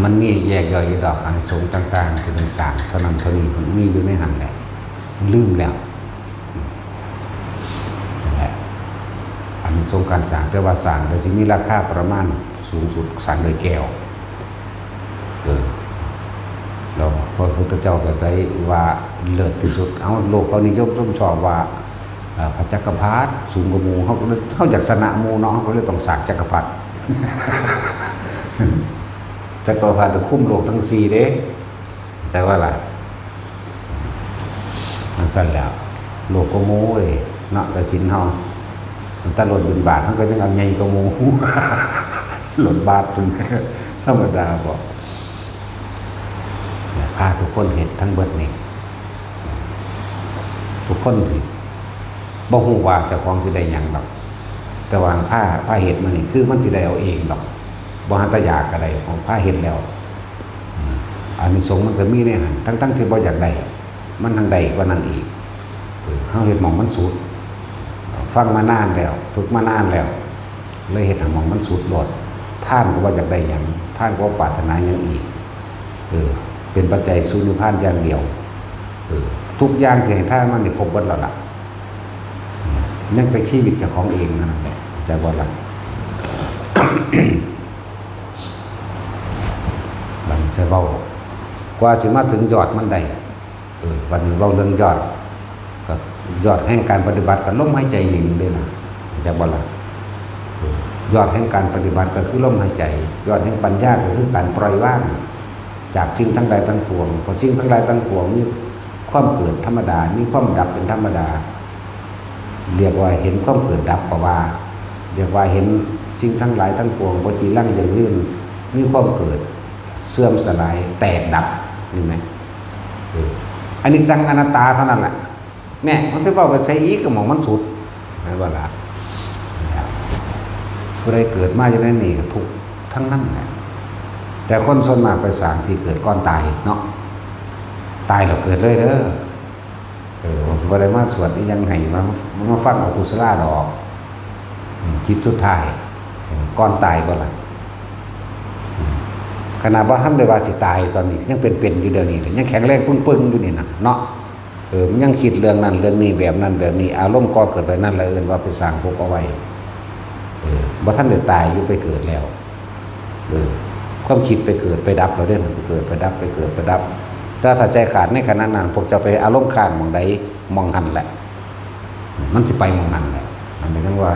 มันมีแยกย่อยอยู่ดอก อานิสงส์ต่างๆ ที่มันสร้างเท่านั้นเท่านี้ มันมีอยู่ในหั่นแหละ ลืมแล้ว นั่นแหละ อานิสงส์การสร้าง แต่ว่าสร้างแล้วสิมีราคาประมาณสูงสุด สร้างด้วยแก้ว เออ แล้วพระพุทธเจ้าก็ได้ว่าเลิศที่สุด เอา โลกเขานิยมชมชอบว่า เอ่อ พระจักรพรรดิสูงกว่าหมู่ เฮาก็เลย เฮาอยากชนะหมู่เนาะ เฮาก็เลยต้องสร้างจักรพรรดิ จักรพรรดิคุ้มโลกทั้งสี่เด้ แต่ว่าล่ะ จั่งซั่นแหล้ว โลกกว่าหมู่เว้ย เนาะ กสิณเฮา ตั้งแต่รถบิณฑบาต เฮาก็ยังเอาใหญ่กว่าหมู่ รถบัส ธรรมดาบ่ พาทุกคนเฮ็ดทั้งเบิดนี่ ทุกคนสิบ่ฮู้ว่าเจ้าของสิได้หยังดอก แต่ว่าพา พาเฮ็ดมานี่ คือมันสิได้เอาเองดอก บ่หันแต่อยากก็ได้ พาเฮ็ดแล้ว อืม อานิสงส์มันก็มีในหั่น ทั้งๆที่บ่อยากได้ มันทั้งได้กว่านั้นอีก เออ เฮาเฮ็ดหม่องมันสุด ฟังมานานแล้ว ฝึกมานานแล้ว เลยเฮ็ดให้หม่องมันสุดโลด ทานก็บ่อยากได้หยัง ทานก็บ่ปรารถนาหยังอีก เออ เป็นปัจจัยสู่นิพพานอย่างเดียว เออ ทุกอย่างที่ให้ทานมันนี่ครบเบิดแล้วล่ะ ยังแต่ชีวิตเจ้าของเองเท่านั้นแหละ เข้าใจบ่ล่ะ บัดนี้จะเว้า กว่าสิมาถึงยอดมันได้ เออ บัดนี้เว้าเรื่องยอด ก็ยอดแห่งการปฏิบัติก็ลมหายใจหนึ่งเด้ล่ะ เข้าใจบ่ล่ะ เออ ยอดแห่งการปฏิบัติก็คือลมหายใจ ยอดแห่งปัญญาก็คือการปล่อยวาง จากสิ่งทั้งหลายทั้งปวง เพราะสิ่งทั้งหลายทั้งปวงมีความเกิดธรรมดา มีความดับเป็นธรรมดา เรียกว่าเห็นความเกิดดับก็ว่า เรียกว่าเห็นสิ่งทั้งหลายทั้งปวงบ่จีรังยั่งยืน มีความเกิด เสื่อมสลาย แตกดับ นี่ไหม เออ อนิจจังอนัตตาเท่านั้นแหละ เนี่ย มันสิเว้าไปใส่อีกก็หม่องมันสุด แม่นบ่ล่ะ ผู้ใดเกิดมาอยู่ในนี่ก็ทุกข์ทั้งนั้นแหละ แต่คนส่วนมากไปสร้างที่เกิดก่อนตายเนาะ ตายแล้วเกิดเลยเด้อ เออ บ่ได้มาสวดอีหยังให้ มา มาฟังเอากุศลาดอก อืม จิตสุดท้าย อืม ก่อนตายบ่ล่ะ อืม ขนาดบ่ทันได้ว่าสิตายตอนนี้ ยังเป็นๆอยู่เดี๋ยวนี้เลย ยังแข็งแรงปึงๆอยู่นี่นะเนาะ เออ มันยังคิดเรื่องนั้นเรื่องนี้ แบบนั้นแบบนี้ อารมณ์ก่อเกิดแบบนั้น แล้วเอิ้นว่าไปสร้างภพเอาไว้ เออ บ่ทันได้ตายอยู่ ไปเกิดแล้ว เออ ความคิดไปเกิดไปดับแล้วเด้ มันไปเกิดไปดับ ไปเกิดไปดับ แต่ถ้าใจขาดในขณะนั้น พวกเจ้าไปอารมณ์ค้างหม่องใด หม่องหั้นแหละ มันสิไปหม่องนั้นแหละ อันนี้เรียกว่า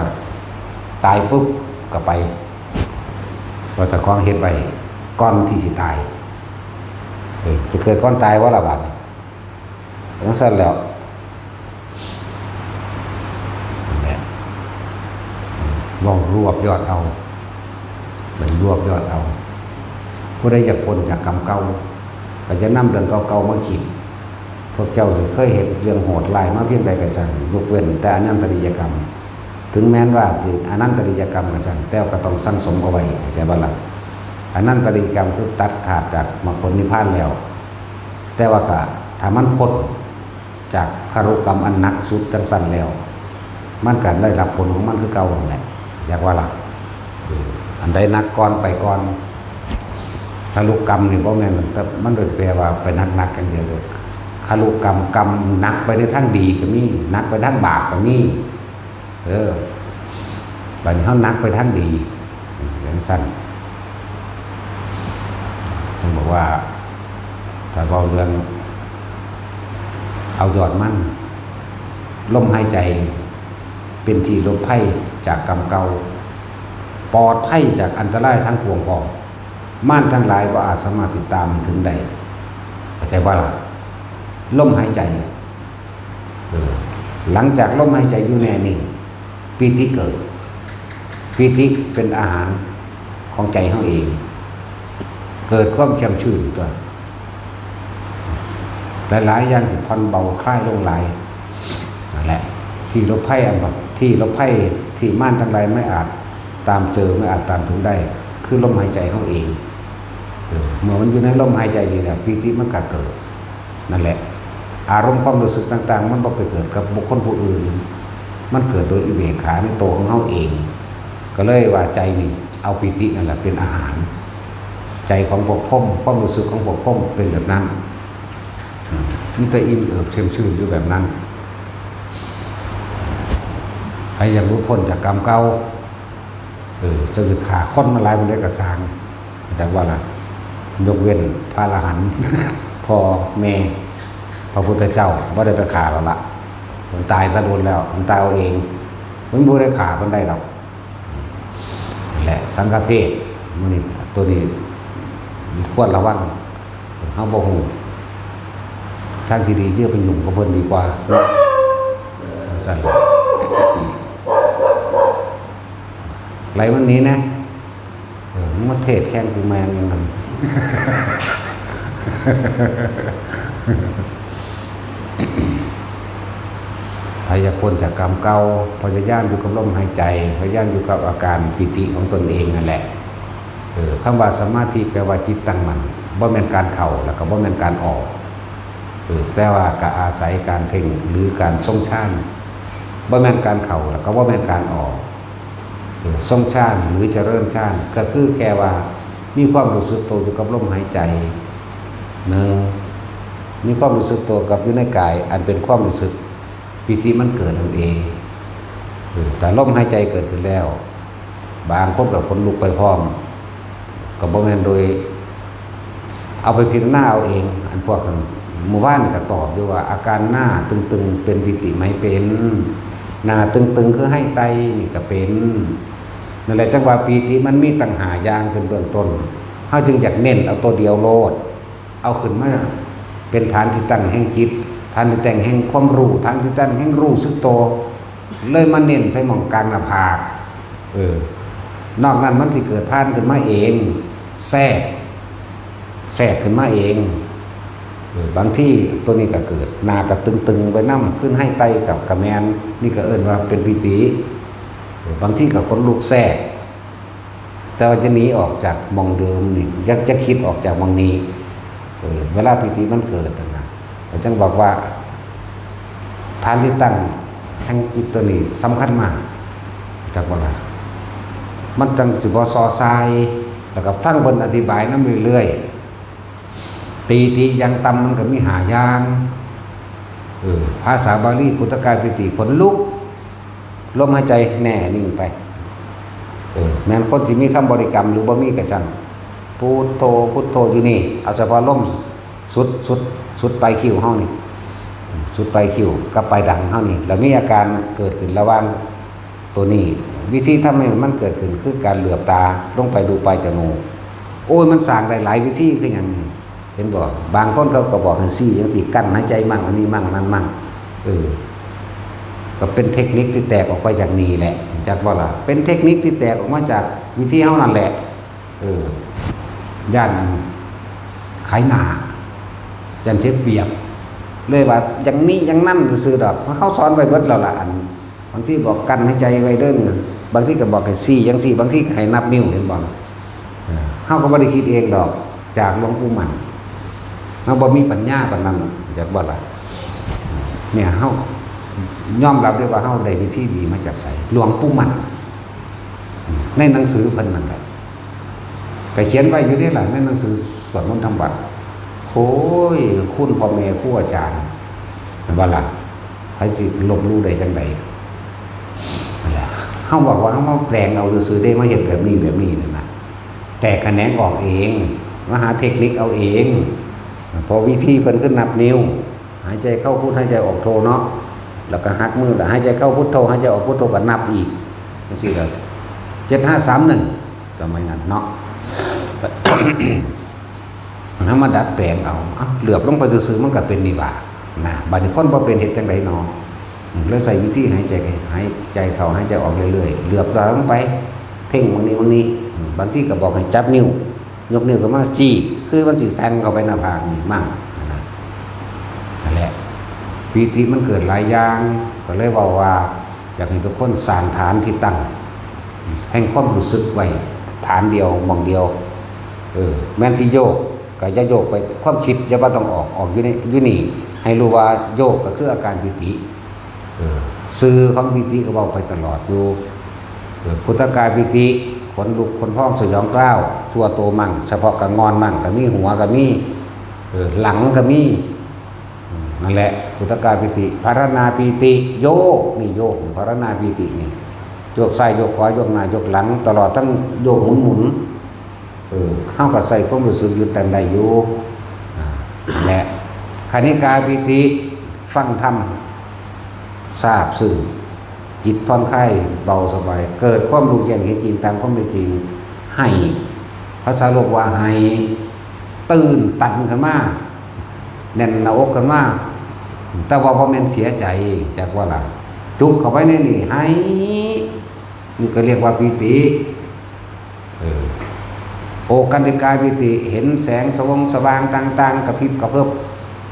ตายปุ๊บก็ไป ว่าเจ้าของเฮ็ดไว้ก่อนที่สิตาย เออ ไปเกิดก่อนตายว่าล่ะบัดนี้ จั่งซั่นแล้ว นั่นแหละ เว้ารวบยอดเอา เป็นรวบยอดเอา ผู้ใดอยากพ้นจากกรรมเก่า ก็จะนำเรื่องเก่าๆมาคิด พวกเจ้าสิเคยเฮ็ดเรื่องโหดร้ายมาเพียงใดก็ช่าง ยกเว้นแต่อนันตริยกรรม ถึงแม้นว่าสิอนันตริยกรรมก็ช่าง แต่ก็ต้องสั่งสมเอาไว้ เข้าใจบ่ล่ะ อนันตริยกรรมคือตัดขาดจากมรรคผลนิพพานแล้ว แต่ว่าก็ถ้ามันพ้นจากคารุกรรมอันหนักสุดจั่งซั่นแล้ว มันก็ได้รับผลของมันคือเก่านั่นแหละ อยากว่าล่ะ เออ อันใดหนักก่อนไปก่อน คารุกรรมนี่บ่แม่น แต่มันโดยแปลว่าไปหนักๆอย่างเดียวเลย คารุกรรม กรรมหนักไปในทางดีก็มี หนักไปทางบาปก็มี เออ บัดนี้เฮาหนักไปทางดี จั่งซั่น เพิ่นบอกว่า ถ้าเว้าเรื่อง เอายอดมัน ลมหายใจ เป็นที่หลบภัยจากกรรมเก่า ปลอดภัยจากอันตรายทั้งปวงพร้อม มารทั้งหลายบ่อาจสามารถติดตามให้ถึงได้ เข้าใจบ่ล่ะ ลมหายใจ เออ หลังจากลมหายใจอยู่แน่นิ่ง ปีติเกิด ปีติเป็นอาหารของใจเฮาเอง เกิดความแช่มชื่นตัว หลายๆอย่างที่ผ่อนเบาคลายลงหลาย นั่นแหละ ที่หลบภัยอันบัด ที่หลบภัยที่มารทั้งหลายไม่อาจตามเจอ ไม่อาจตามถึงได้ คือลมหายใจเฮาเอง เออ เมื่อมันอยู่ในลมหายใจนี่แหละ ปีติมันก็เกิด นั่นแหละ อารมณ์ความรู้สึกต่างๆ มันบ่ไปเกิดกับบุคคลผู้อื่น มันเกิดโดยอุเบกขาในตัวของเฮาเอง ก็เลยว่าใจนี่เอาปีตินั่นแหละเป็นอาหาร ใจของพวกพรหม ความรู้สึกของพวกพรหมเป็นแบบนั้น อืม มีแต่อิ่มเอิบแช่มชื่นอยู่แบบนั้น ใครอยากหลุดพ้นจากกรรมเก่า เออ เจ้าสิฆ่าคนมาหลายปานใดก็ซ่าง จักว่าล่ะ ยกเว้นพระอรหันต์ พ่อแม่ พระพุทธเจ้าบ่ได้ไปฆ่าแล้วล่ะ มันตายแต่โดนแล้ว มันตายเอาเอง มันบ่ได้ฆ่ามันได้หรอก และสังฆเพศ มื้อนี้ ตัวนี้ควรระวัง เฮาบ่ฮู้ ทางที่ดีคือไปยุ่งกับเพิ่นดีกว่าเนาะ ซั่นล่ะ ไล่มันหนีนะ เออ มึงมาเทศแข่งกูแม่งยังไง ใผอยากพ้นจากกรรมเก่า พยายามอยู่กับลมหายใจ พยายามอยู่กับอาการปีติของตนเองนั่นแหละ เออ คำว่าสมาธิแปลว่าจิตตั้งมั่น บ่แม่นการเข้า แล้วก็บ่แม่นการออก เออ แต่ว่าก็อาศัยการเพ่งหรือการทรงฌาน บ่แม่นการเข้า แล้วก็บ่แม่นการออก เออ ทรงฌานหรือเจริญฌาน ก็คือแค่ว่ามีความรู้สึกตัวอยู่กับลมหายใจ หนึ่ง มีความรู้สึกตัวกับอยู่ในกาย อันเป็นความรู้สึกปีติมันเกิดนั่นเอง เออ แต่ลมหายใจเกิดขึ้นแล้ว บางคนก็ขนลุกไปพร้อม ก็บ่แม่นโดย เอาไปพิจารณาเอาเอง อันพวกนั้น เมื่อวานนี่ก็ตอบอยู่ว่า อาการหน้าตึงๆ เป็นปีติไหม เป็น หน้าตึงๆ คือไห้ไตนี่ก็เป็น นั่นแหละจังว่าปีติมันมีตั้งห้าอย่างเป็นเบื้องต้น เฮาจึงอยากเน้นเอาตัวเดียวโลด เอาขึ้นมาเป็นฐานที่ตั้งแห่งจิต ฐานที่ตั้งแห่งความรู้ ฐานที่ตั้งแห่งรู้สึกตัว เลยมาเน้นใส่หม่องกลางหน้าผาก เออ นอกนั้นมันสิเกิดผ่านขึ้นมาเอง แทรก แทรกขึ้นมาเอง เออ บางทีตัวนี้ก็เกิด หน้าก็ตึงๆ ไปนำ ขึ้นไห้ไตกับกะแมน นี่ก็เอิ้นว่าเป็นปีติ เออ บางทีก็ขนลุกแทรก แต่ว่าจะหนีออกจากหม่องเดิมนี่ อยากจะคิดออกจากหม่องนี้ เออ เวลาปีติมันเกิดนั่นนะ ก็จังบอกว่า ฐานที่ตั้งแห่งจิตตัวนี้สำคัญมาก จักบ่ล่ะ มันจังสิบ่ซอซาย แล้วก็ฟังเพิ่นอธิบายนำเรื่อยๆ ปีติอย่างต่ำมันก็มีห้าอย่าง เออ ภาษาบาลี ขุทกายปีติ ขนลุก ลมหายใจแน่นิ่งไป เออ แม่นคนสิมีคำบริกรรมหรือบ่มีก็ช่าง พุทโธ พุทโธอยู่นี่ เอาเฉพาะลมสุด สุด สุดปลายคิ้วเฮานี่ สุดปลายคิ้วกับปลายดังเฮานี่ แล้วมีอาการเกิดขึ้นระหว่างตัวนี้ วิธีทำให้มันเกิดขึ้นคือการเหลือบตาลงไปดูปลายจมูก โอ้ย มันสร้างได้หลายวิธีคือหยังนี่ เห็นบ่ บางคนเขาก็บอกให้ซี้จังซี่ กั้นหายใจมั่ง อันนี้มั่ง อันนั้นมั่ง เออ ก็เป็นเทคนิคที่แตกออกไปจากนี่แหละ จักบ่ล่ะ เป็นเทคนิคที่แตกออกมาจากวิธีเฮานั่นแหละ เออ ย่านขายหน้า ย่านเสียเปรียบ เลยว่าอย่างนี้อย่างนั้นซื่อๆดอก เขาสอนไว้เบิดแล้วล่ะ อัน บางทีบอกกั้นหายใจไว้เด้อนี่ บางทีก็บอกให้ซี้จังซี่ บางทีก็ให้นับนิ้ว เห็นบ่ เออ เฮาก็บ่ได้คิดเองดอก จากหลวงปู่มั่น เฮาบ่มีปัญญาปานนั้น จักบ่ล่ะ เนี่ย เฮายอมรับได้ว่าเฮาได้วิธีดีมาจากไส หลวงปู่มั่น ในหนังสือเพิ่นนั่นแหละ ก็เขียนไว้อยู่เด้ล่ะ ในหนังสือสวดมนต์ทำวัตร โอ้ย คุณพ่อแม่ครูอาจารย์ แม่นบ่ล่ะ ไผสิลบหลู่ได้จังใด นั่นแหละ เฮาบอกว่าเฮามาแปลงเอาซื่อๆเด้ มาเฮ็ดแบบนี้แบบนี้นั่นน่ะ แตกแขนงออกเอง มาหาเทคนิคเอาเอง เพราะวิธีเพิ่นคือนับนิ้ว หายใจเข้าพุท หายใจออกโทเนาะ แล้วก็หักมือ แล้วหายใจเข้าพุทโธ หายใจออกพุทโธ ก็นับอีก จังซี่ล่ะ เจ็ดห้าสามหนึ่ง สมัยนั้นเนาะ เฮามาดัดแปลงเอา เอ้า เหลือบลงไปซื่อๆ มันก็เป็นนี่หว่า นะ บัดนี้คนบ่เป็นเฮ็ดจั่งใดเนาะ อืม เลยใช้วิธีหายใจ หายใจเข้า หายใจออกเรื่อยๆ เหลือบตาลงไป เพ่งบางนี้บางนี้ อืม บางทีก็บอกให้จับนิ้ว ยกนิ้วขึ้นมาจี้ คือมันสิแทงเข้าไปหน้าผากนี่มั่ง นะ นั่นแหละ ปีติมันเกิดหลายอย่าง ก็เลยเว้าว่า อยากให้ทุกคนสร้างฐานที่ตั้ง แห่งความรู้สึกไว้ ฐานเดียว หม่องเดียว เออ แม่นสิโยก ก็อย่าโยกไป ความคิดอย่าบ่ต้องออก ออกอยู่ใน อยู่นี่ ให้รู้ว่าโยกก็คืออาการปีติ เออ ซื่อของปีติก็เว้าไปตลอดอยู่ เออ ขุตกายปีติ ขนลุกขนพองสยองกล้าว ทั่วโตมั่ง เฉพาะกะงอนมั่ง ก็มี หัวก็มี เออ หลังก็มี อืม นั่นแหละ ขุตกายปีติ ภารณาปีติ โยก นี่โยก ภารณาปีตินี่ โยกซ้ายโยกขวา โยกหน้าโยกหลัง ตลอดทั้งโยกหมุนๆ เออ เฮาก็ใช้ความรู้สึกอยู่ตั้งได้อยู่ อ่า และ คณิกาปีติ ฟังธรรม ซาบซึ้ง จิตผ่อนคลาย เบาสบาย เกิดความรู้แจ้งเห็นจริงตามความเป็นจริง ให้ ภาษาโลกว่าให้ ตื่นตันขึ้นมา แน่นหน้าอกขึ้นมา แต่ว่าบ่แม่นเสียใจ จักว่าล่ะ จุกเข้าไปในนี่ ให้ นี่ก็เรียกว่าปีติ เออ โอคันติกาปีติ เห็นแสงสวงสว่างต่างๆ กระพริบกระเพิบ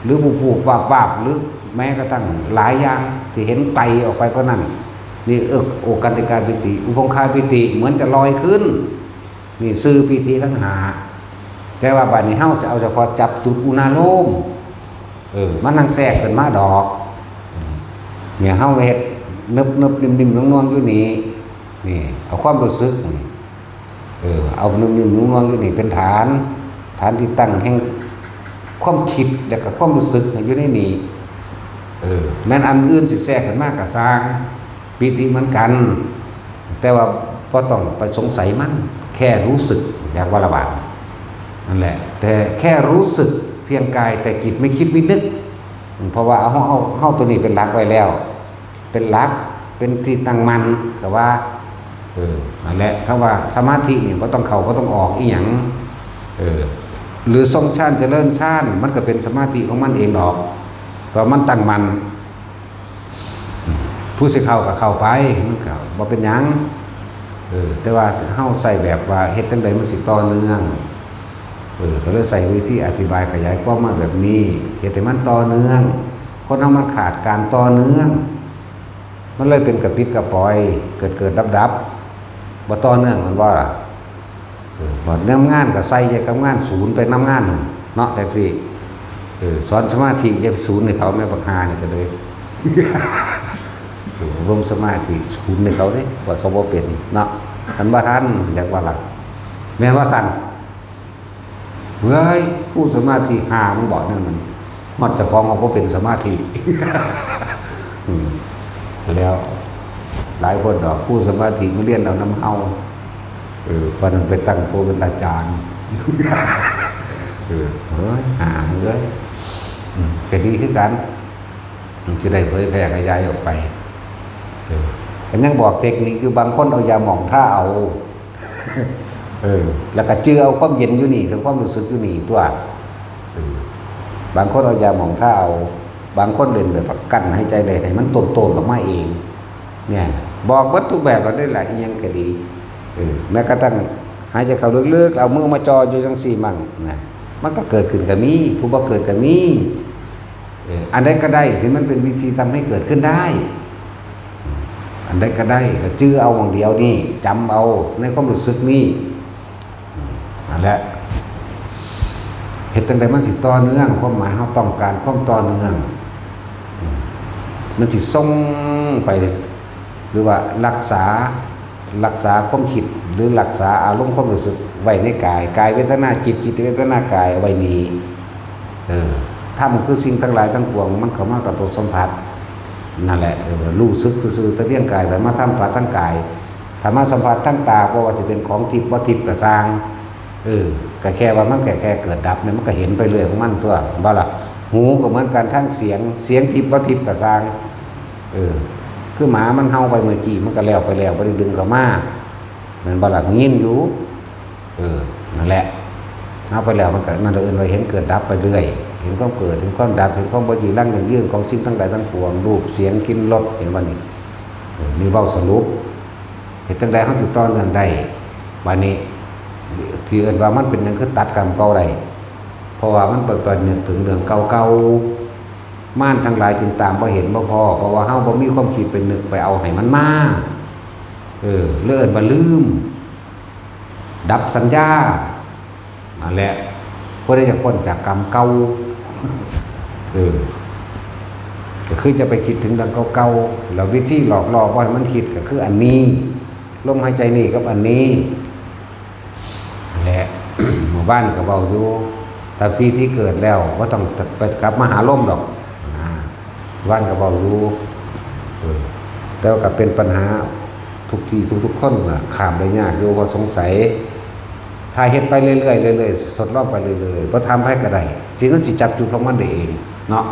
หรือบูบๆ วาบๆ หรือแม้กระทั่งหลายอย่างที่เห็นไกลออกไปกว่านั้น นี่ เออ โอคันติกาปีติ อุพงคาปีติ เหมือนจะลอยขึ้น นี่ซื่อปีติทั้งห้า แต่ว่าบัดนี้เฮาจะเอาเฉพาะจับจุดอุณาโลม เออ มันนั่งแทรกขึ้นมาดอก เนี่ย เฮาเฮ็ดนึบๆ นิ่มๆ น่วงๆ อยู่นี่ นี่ เอาความรู้สึกนี่ เออ เอานิ่มๆ น่วงๆ อยู่นี่เป็นฐาน ฐานที่ตั้งแห่งความคิด แล้วก็ความรู้สึกอยู่ในนี่ เออ แม่นอันอื่นสิแทรกขึ้นมาก็ซ่าง ปีติเหมือนกัน แต่ว่าบ่ต้องไปสงสัยมัน แค่รู้สึก อยากว่าละบาด นั่นแหละ แต่แค่รู้สึกเพียงกาย แต่จิตไม่คิดไม่นึก เพราะว่าเอา เอา เอาตัวนี้เป็นหลักไว้แล้ว เป็นหลัก เป็นที่ตั้งมั่น ก็ว่า เออ นั่นแหละ คำว่าสมาธินี่บ่ต้องเข้า บ่ต้องออกอีหยัง เออ หรือทรงฌานเจริญฌาน มันก็เป็นสมาธิของมันเองดอก เพราะมันตั้งมั่น ผู้สิเข้าก็เข้าไป มันก็บ่เป็นหยัง เออ แต่ว่าเฮาใช้แบบว่าเฮ็ดจั่งใดมันสิต่อเนื่อง เออ ก็เลยใช้วิธีอธิบายขยายความมาแบบนี้ เฮ็ดให้มันต่อเนื่อง คนเฮามันขาดการต่อเนื่อง มันเลยเป็นกระปิดกระป๋อย เกิดเกิดดับดับ บ่ต่อเนื่อง แม่นบ่ล่ะ เออ บัดนำงานก็ใส่ใจกับงาน ศูนย์ไปนำงานเนาะ จั่งซี้ เออ สอนสมาธิอย่าไปศูนย์ให้เขา แม่บักห่านี่ก็เลย เออ อบรมสมาธิศูนย์ให้เขาเด้ ว่าเขาบ่เป็นเนาะ มันบ่ทัน จักว่าล่ะ แม่นว่าซั่น เฮ้ย ครูสมาธิห่า มึงบอกแนวนั้น ฮอดเจ้าของก็บ่เป็นสมาธิ อืม แล้ว หลายคนดอก ครูสมาธิมาเรียนเอานำเฮา เออ ปานนั้นไปตั้งตัวเป็นอาจารย์ เออ เฮ้ย ห่าเอ้ย อืม ก็ดีคือกัน มันสิได้เผยแพร่ขยายออกไป เออ ก็ยังบอกเทคนิคอยู่ บางคนเอายาหม่องทาเอา เออ แล้วก็จื่อเอาความเย็นอยู่นี่ กับความรู้สึกอยู่นี่ตั๊ว เออ บางคนเอายาหม่องทาเอา บางคนเล่นแบบกั้นหายใจได้ ให้มันโตนๆ ออกมาเอง เนี่ย บอกเบิดทุกแบบแล้วได้หลาย อิหยังก็ดี เออ แม้กระทั่งหายใจเข้าลึกๆ เอามือมาจ่ออยู่จั่งซี้มั่งนะ มันก็เกิดขึ้นก็มี ผู้บ่เกิดก็มี เออ อันใดก็ได้ที่มันเป็นวิธีทำให้เกิดขึ้นได้ อันใดก็ได้ ก็จื่อเอาหม่องเดียวนี่ จำเอาในความรู้สึกนี่ นั่นแหละ เฮ็ดจั่งใดมันสิต่อเนื่อง ความหมายเฮาต้องการความต่อเนื่อง มันสิส่งไป หรือว่ารักษา รักษาความคิด หรือรักษาอารมณ์ความรู้สึกไว้ในกาย กายเวทนาจิต จิตเวทนากายไว้นี่ เออ ธรรมคือสิ่งทั้งหลายทั้งปวง มันเข้ามากระทบสัมผัส นั่นแหละ เออ รู้สึกซื่อๆ แต่เพียงกาย แต่มาสัมผัสทางกาย ถ้ามาสัมผัสทางตา บ่ว่าสิเป็นของทิพย์บ่ทิพย์ก็ซ่าง เออ ก็แค่ว่ามันแค่ แค่เกิดดับเนี่ย มันก็เห็นไปเรื่อยของมันตั๊ว บ่ล่ะ หูก็เหมือนกัน ทั้งเสียง เสียงทิพย์บ่ทิพย์ก็ซ่าง เออ คือหมามันเห่าไปเมื่อกี้ มันก็แล้วไปแล้ว บ่ได้ดึงเข้ามา แม่นบ่ล่ะ ยินอยู่ เออ นั่นแหละ เอาไปแล้วมันก็ นั่นเอิ้นว่าเห็นเกิดดับไปเรื่อย เห็นความเกิด เห็นความดับ เห็นความบ่จีรังยั่งยืนของสิ่งทั้งหลายทั้งปวง รูป เสียง กลิ่น รส เห็นบ่นี่ เออ นี่เว้าสรุป เฮ็ดจั่งใดเฮาสิต่อเนื่องได้ บัดนี้ ที่เอิ้นว่ามันเป็นหยังคือตัดกรรมเก่าได้ เพราะว่ามันไป ไปนึกถึงเรื่องเก่าๆ มารทั้งหลายจึงตามบ่เห็นบ่พ้อ เพราะว่าเฮาบ่มีความคิดไปนึกไปเอาให้มันมา เออ เลยเอิ้นว่าลืม ดับสัญญา นั่นแหละ ผู้ใดอยากพ้นจากกรรมเก่า เออ ก็คือจะไปคิดถึงเรื่องเก่าๆ แล้ววิธีหลอกล่อบ่ให้มันคิดก็คืออันนี้ ลมหายใจนี่กับอันนี้ นั่นแหละ หมู่บ้านก็เว้าอยู่ ตราบที่ที่เกิดแล้วบ่ต้องไปกลับมาหาลมดอก นะ หมู่บ้านก็เว้าอยู่ เออ แต่ว่าก็เป็นปัญหาทุกที่ทุกๆคนน่ะ ข้ามได้ยากอยู่ เพราะสงสัย ถ้าเฮ็ดไปเรื่อยๆ เรื่อยๆ ทดลองไปเรื่อยๆ บ่ถามไผก็ได้ จิตมันสิจับจุดของมันได้เอง เนาะ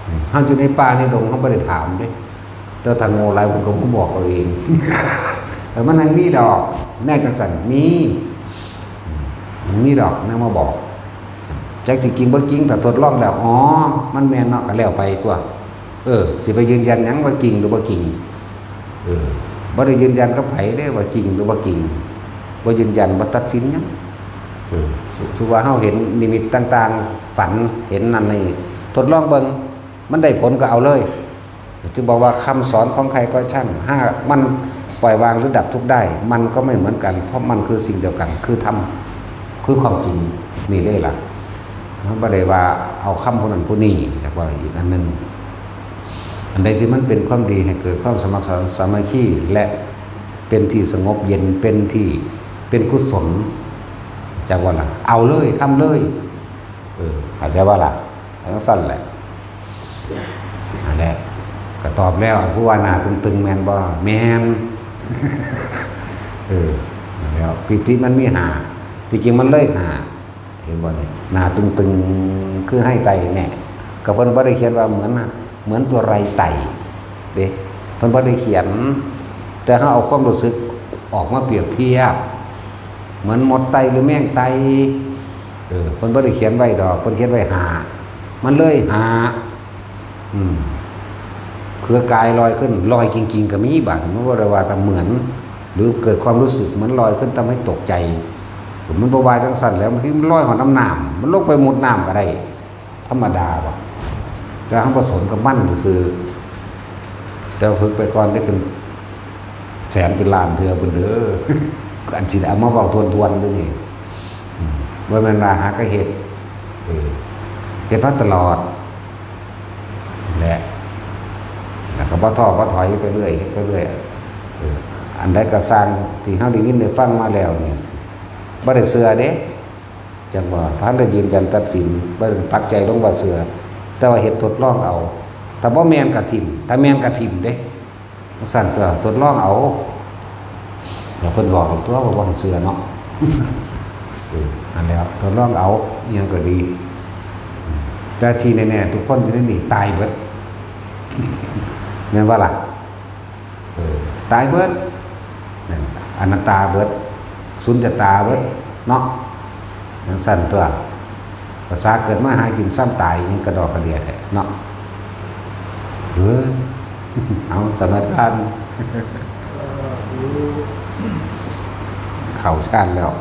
อืม เฮาอยู่ในป่าในดง เฮาบ่ได้ถามเด้ แต่ถ้าโง่หลาย เพิ่นก็บ่บอกเอาเอง เออ มันยังมีดอก แนวจั่งซั้น มี อืม มันมีดอก แนวมาบอก จักสิจริงบ่จริง ถ้าทดลองแล้ว อ๋อ มันแม่นเนาะ ก็แล้วไปตั๊ว เออ สิไปยืนยันหยังว่าจริงหรือบ่จริง เออ บ่ได้ยืนยันกับไผเด้ว่าจริงหรือบ่จริง บ่ยืนยัน บ่ตัดสินหยัง เออ ส- สมมุติว่าเฮาเห็นนิมิตต่างๆ ฝันเห็นนั่นนี่ ทดลองเบิ่ง มันได้ผลก็เอาเลย จึงบอกว่าคำสอนของใครก็ช่าง หากมันปล่อยวางหรือดับทุกข์ได้ มันก็ไม่เหมือนกัน เพราะมันคือสิ่งเดียวกัน คือธรรม คือความจริง นี่เลยล่ะ เฮาบ่ได้ว่าเอาคำผู้นั้นผู้นี้ อยากว่าอีกอันหนึ่ง อันใดที่มันเป็นความดีให้เกิดความสมัครสมานสามัคคี และเป็นที่สงบเย็น เป็นที่ เป็นกุศล จักว่าล่ะ เอาเลย ทำเลย เออ เข้าใจบ่ล่ะ จั่งซั้นแหละ นั่นแหละ ก็ตอบแล้ว อันผู้ว่าหน้าตึงๆ แม่นบ่ แม่น เออ นั่นแหล้ว ปีติมันมีห้า ที่จริงมันเลยห้า เห็นบ่นี่ หน้าตึงๆ คือไฮ่ไต่แน่ ก็เพิ่นบ่ได้เขียนว่าเหมือน เหมือนตัวไรไต่เด้ เพิ่นบ่ได้เขียน แต่เฮาเอาความรู้สึกออกมาเปรียบเทียบ เหมือนมดไต่หรือแมงไต่ เออ เพิ่นบ่ได้เขียนไว้ดอก เพิ่นเขียนไว้ห้า มันเลยห้า อืม เครือกายลอยขึ้น ลอยจริงๆ ก็มี บาดนี้มันบ่ได้ว่าแต่เหมือน หรือเกิดความรู้สึกเหมือนลอยขึ้นทำให้ตกใจ มันบ่ว่าจั่งซั้นแหล้ว มันคือมันลอยฮอดน้ำน้ำ มันลงไปมุดน้ำก็ได้ ธรรมดาบ่ แต่เฮาผสมกับมันซื่อๆ แต่ว่าฝึกไปก่อนได้เป็นแสนเป็นล้านเทื่อพุ้นเด้อ อันสิได้เอามาเว้าทวนๆ เด้อนี่ อืม บ่แม่นว่าหาก็เฮ็ด เออ เฮ็ดมาตลอด แหละ แล้วก็บ่ท้อบ่ถอยไปเรื่อย เฮ็ดไปเรื่อย เออ อันใดก็ซ่างที่เฮาได้ยินได้ฟังมาแล้วนี่ บ่ได้เชื่อเด้ จั่งว่า บ่ทันได้ยืนยันตัดสิน บ่ได้ปักใจลงว่าเชื่อ แต่ว่าเฮ็ดทดลองเอา ถ้าบ่แม่นก็ถิ่ม ถ้าแม่นก็ถิ่มเด้ จั่งซั้นตั๊ว ทดลองเอา แล้วเพิ่นบอกตั๊วว่าบ่ให้เชื่อเนาะ เออ นั่นแหละ ทดลองเอา อิหยังก็ดี แต่ที่แน่ๆ ทุกคนอยู่ในนี่ตายเบิด แม่นบ่ล่ะ เออ ตายเบิด นั่น อนัตตาเบิด สุญญตาเบิด เนาะ จั่งซั้นตั๊ว ภาษาเกิดมาหากินซ้ำตาย ยังกระดอกกระเดียแท้เนาะ เออ เอา สมาทาน เข้าฌานแล้ว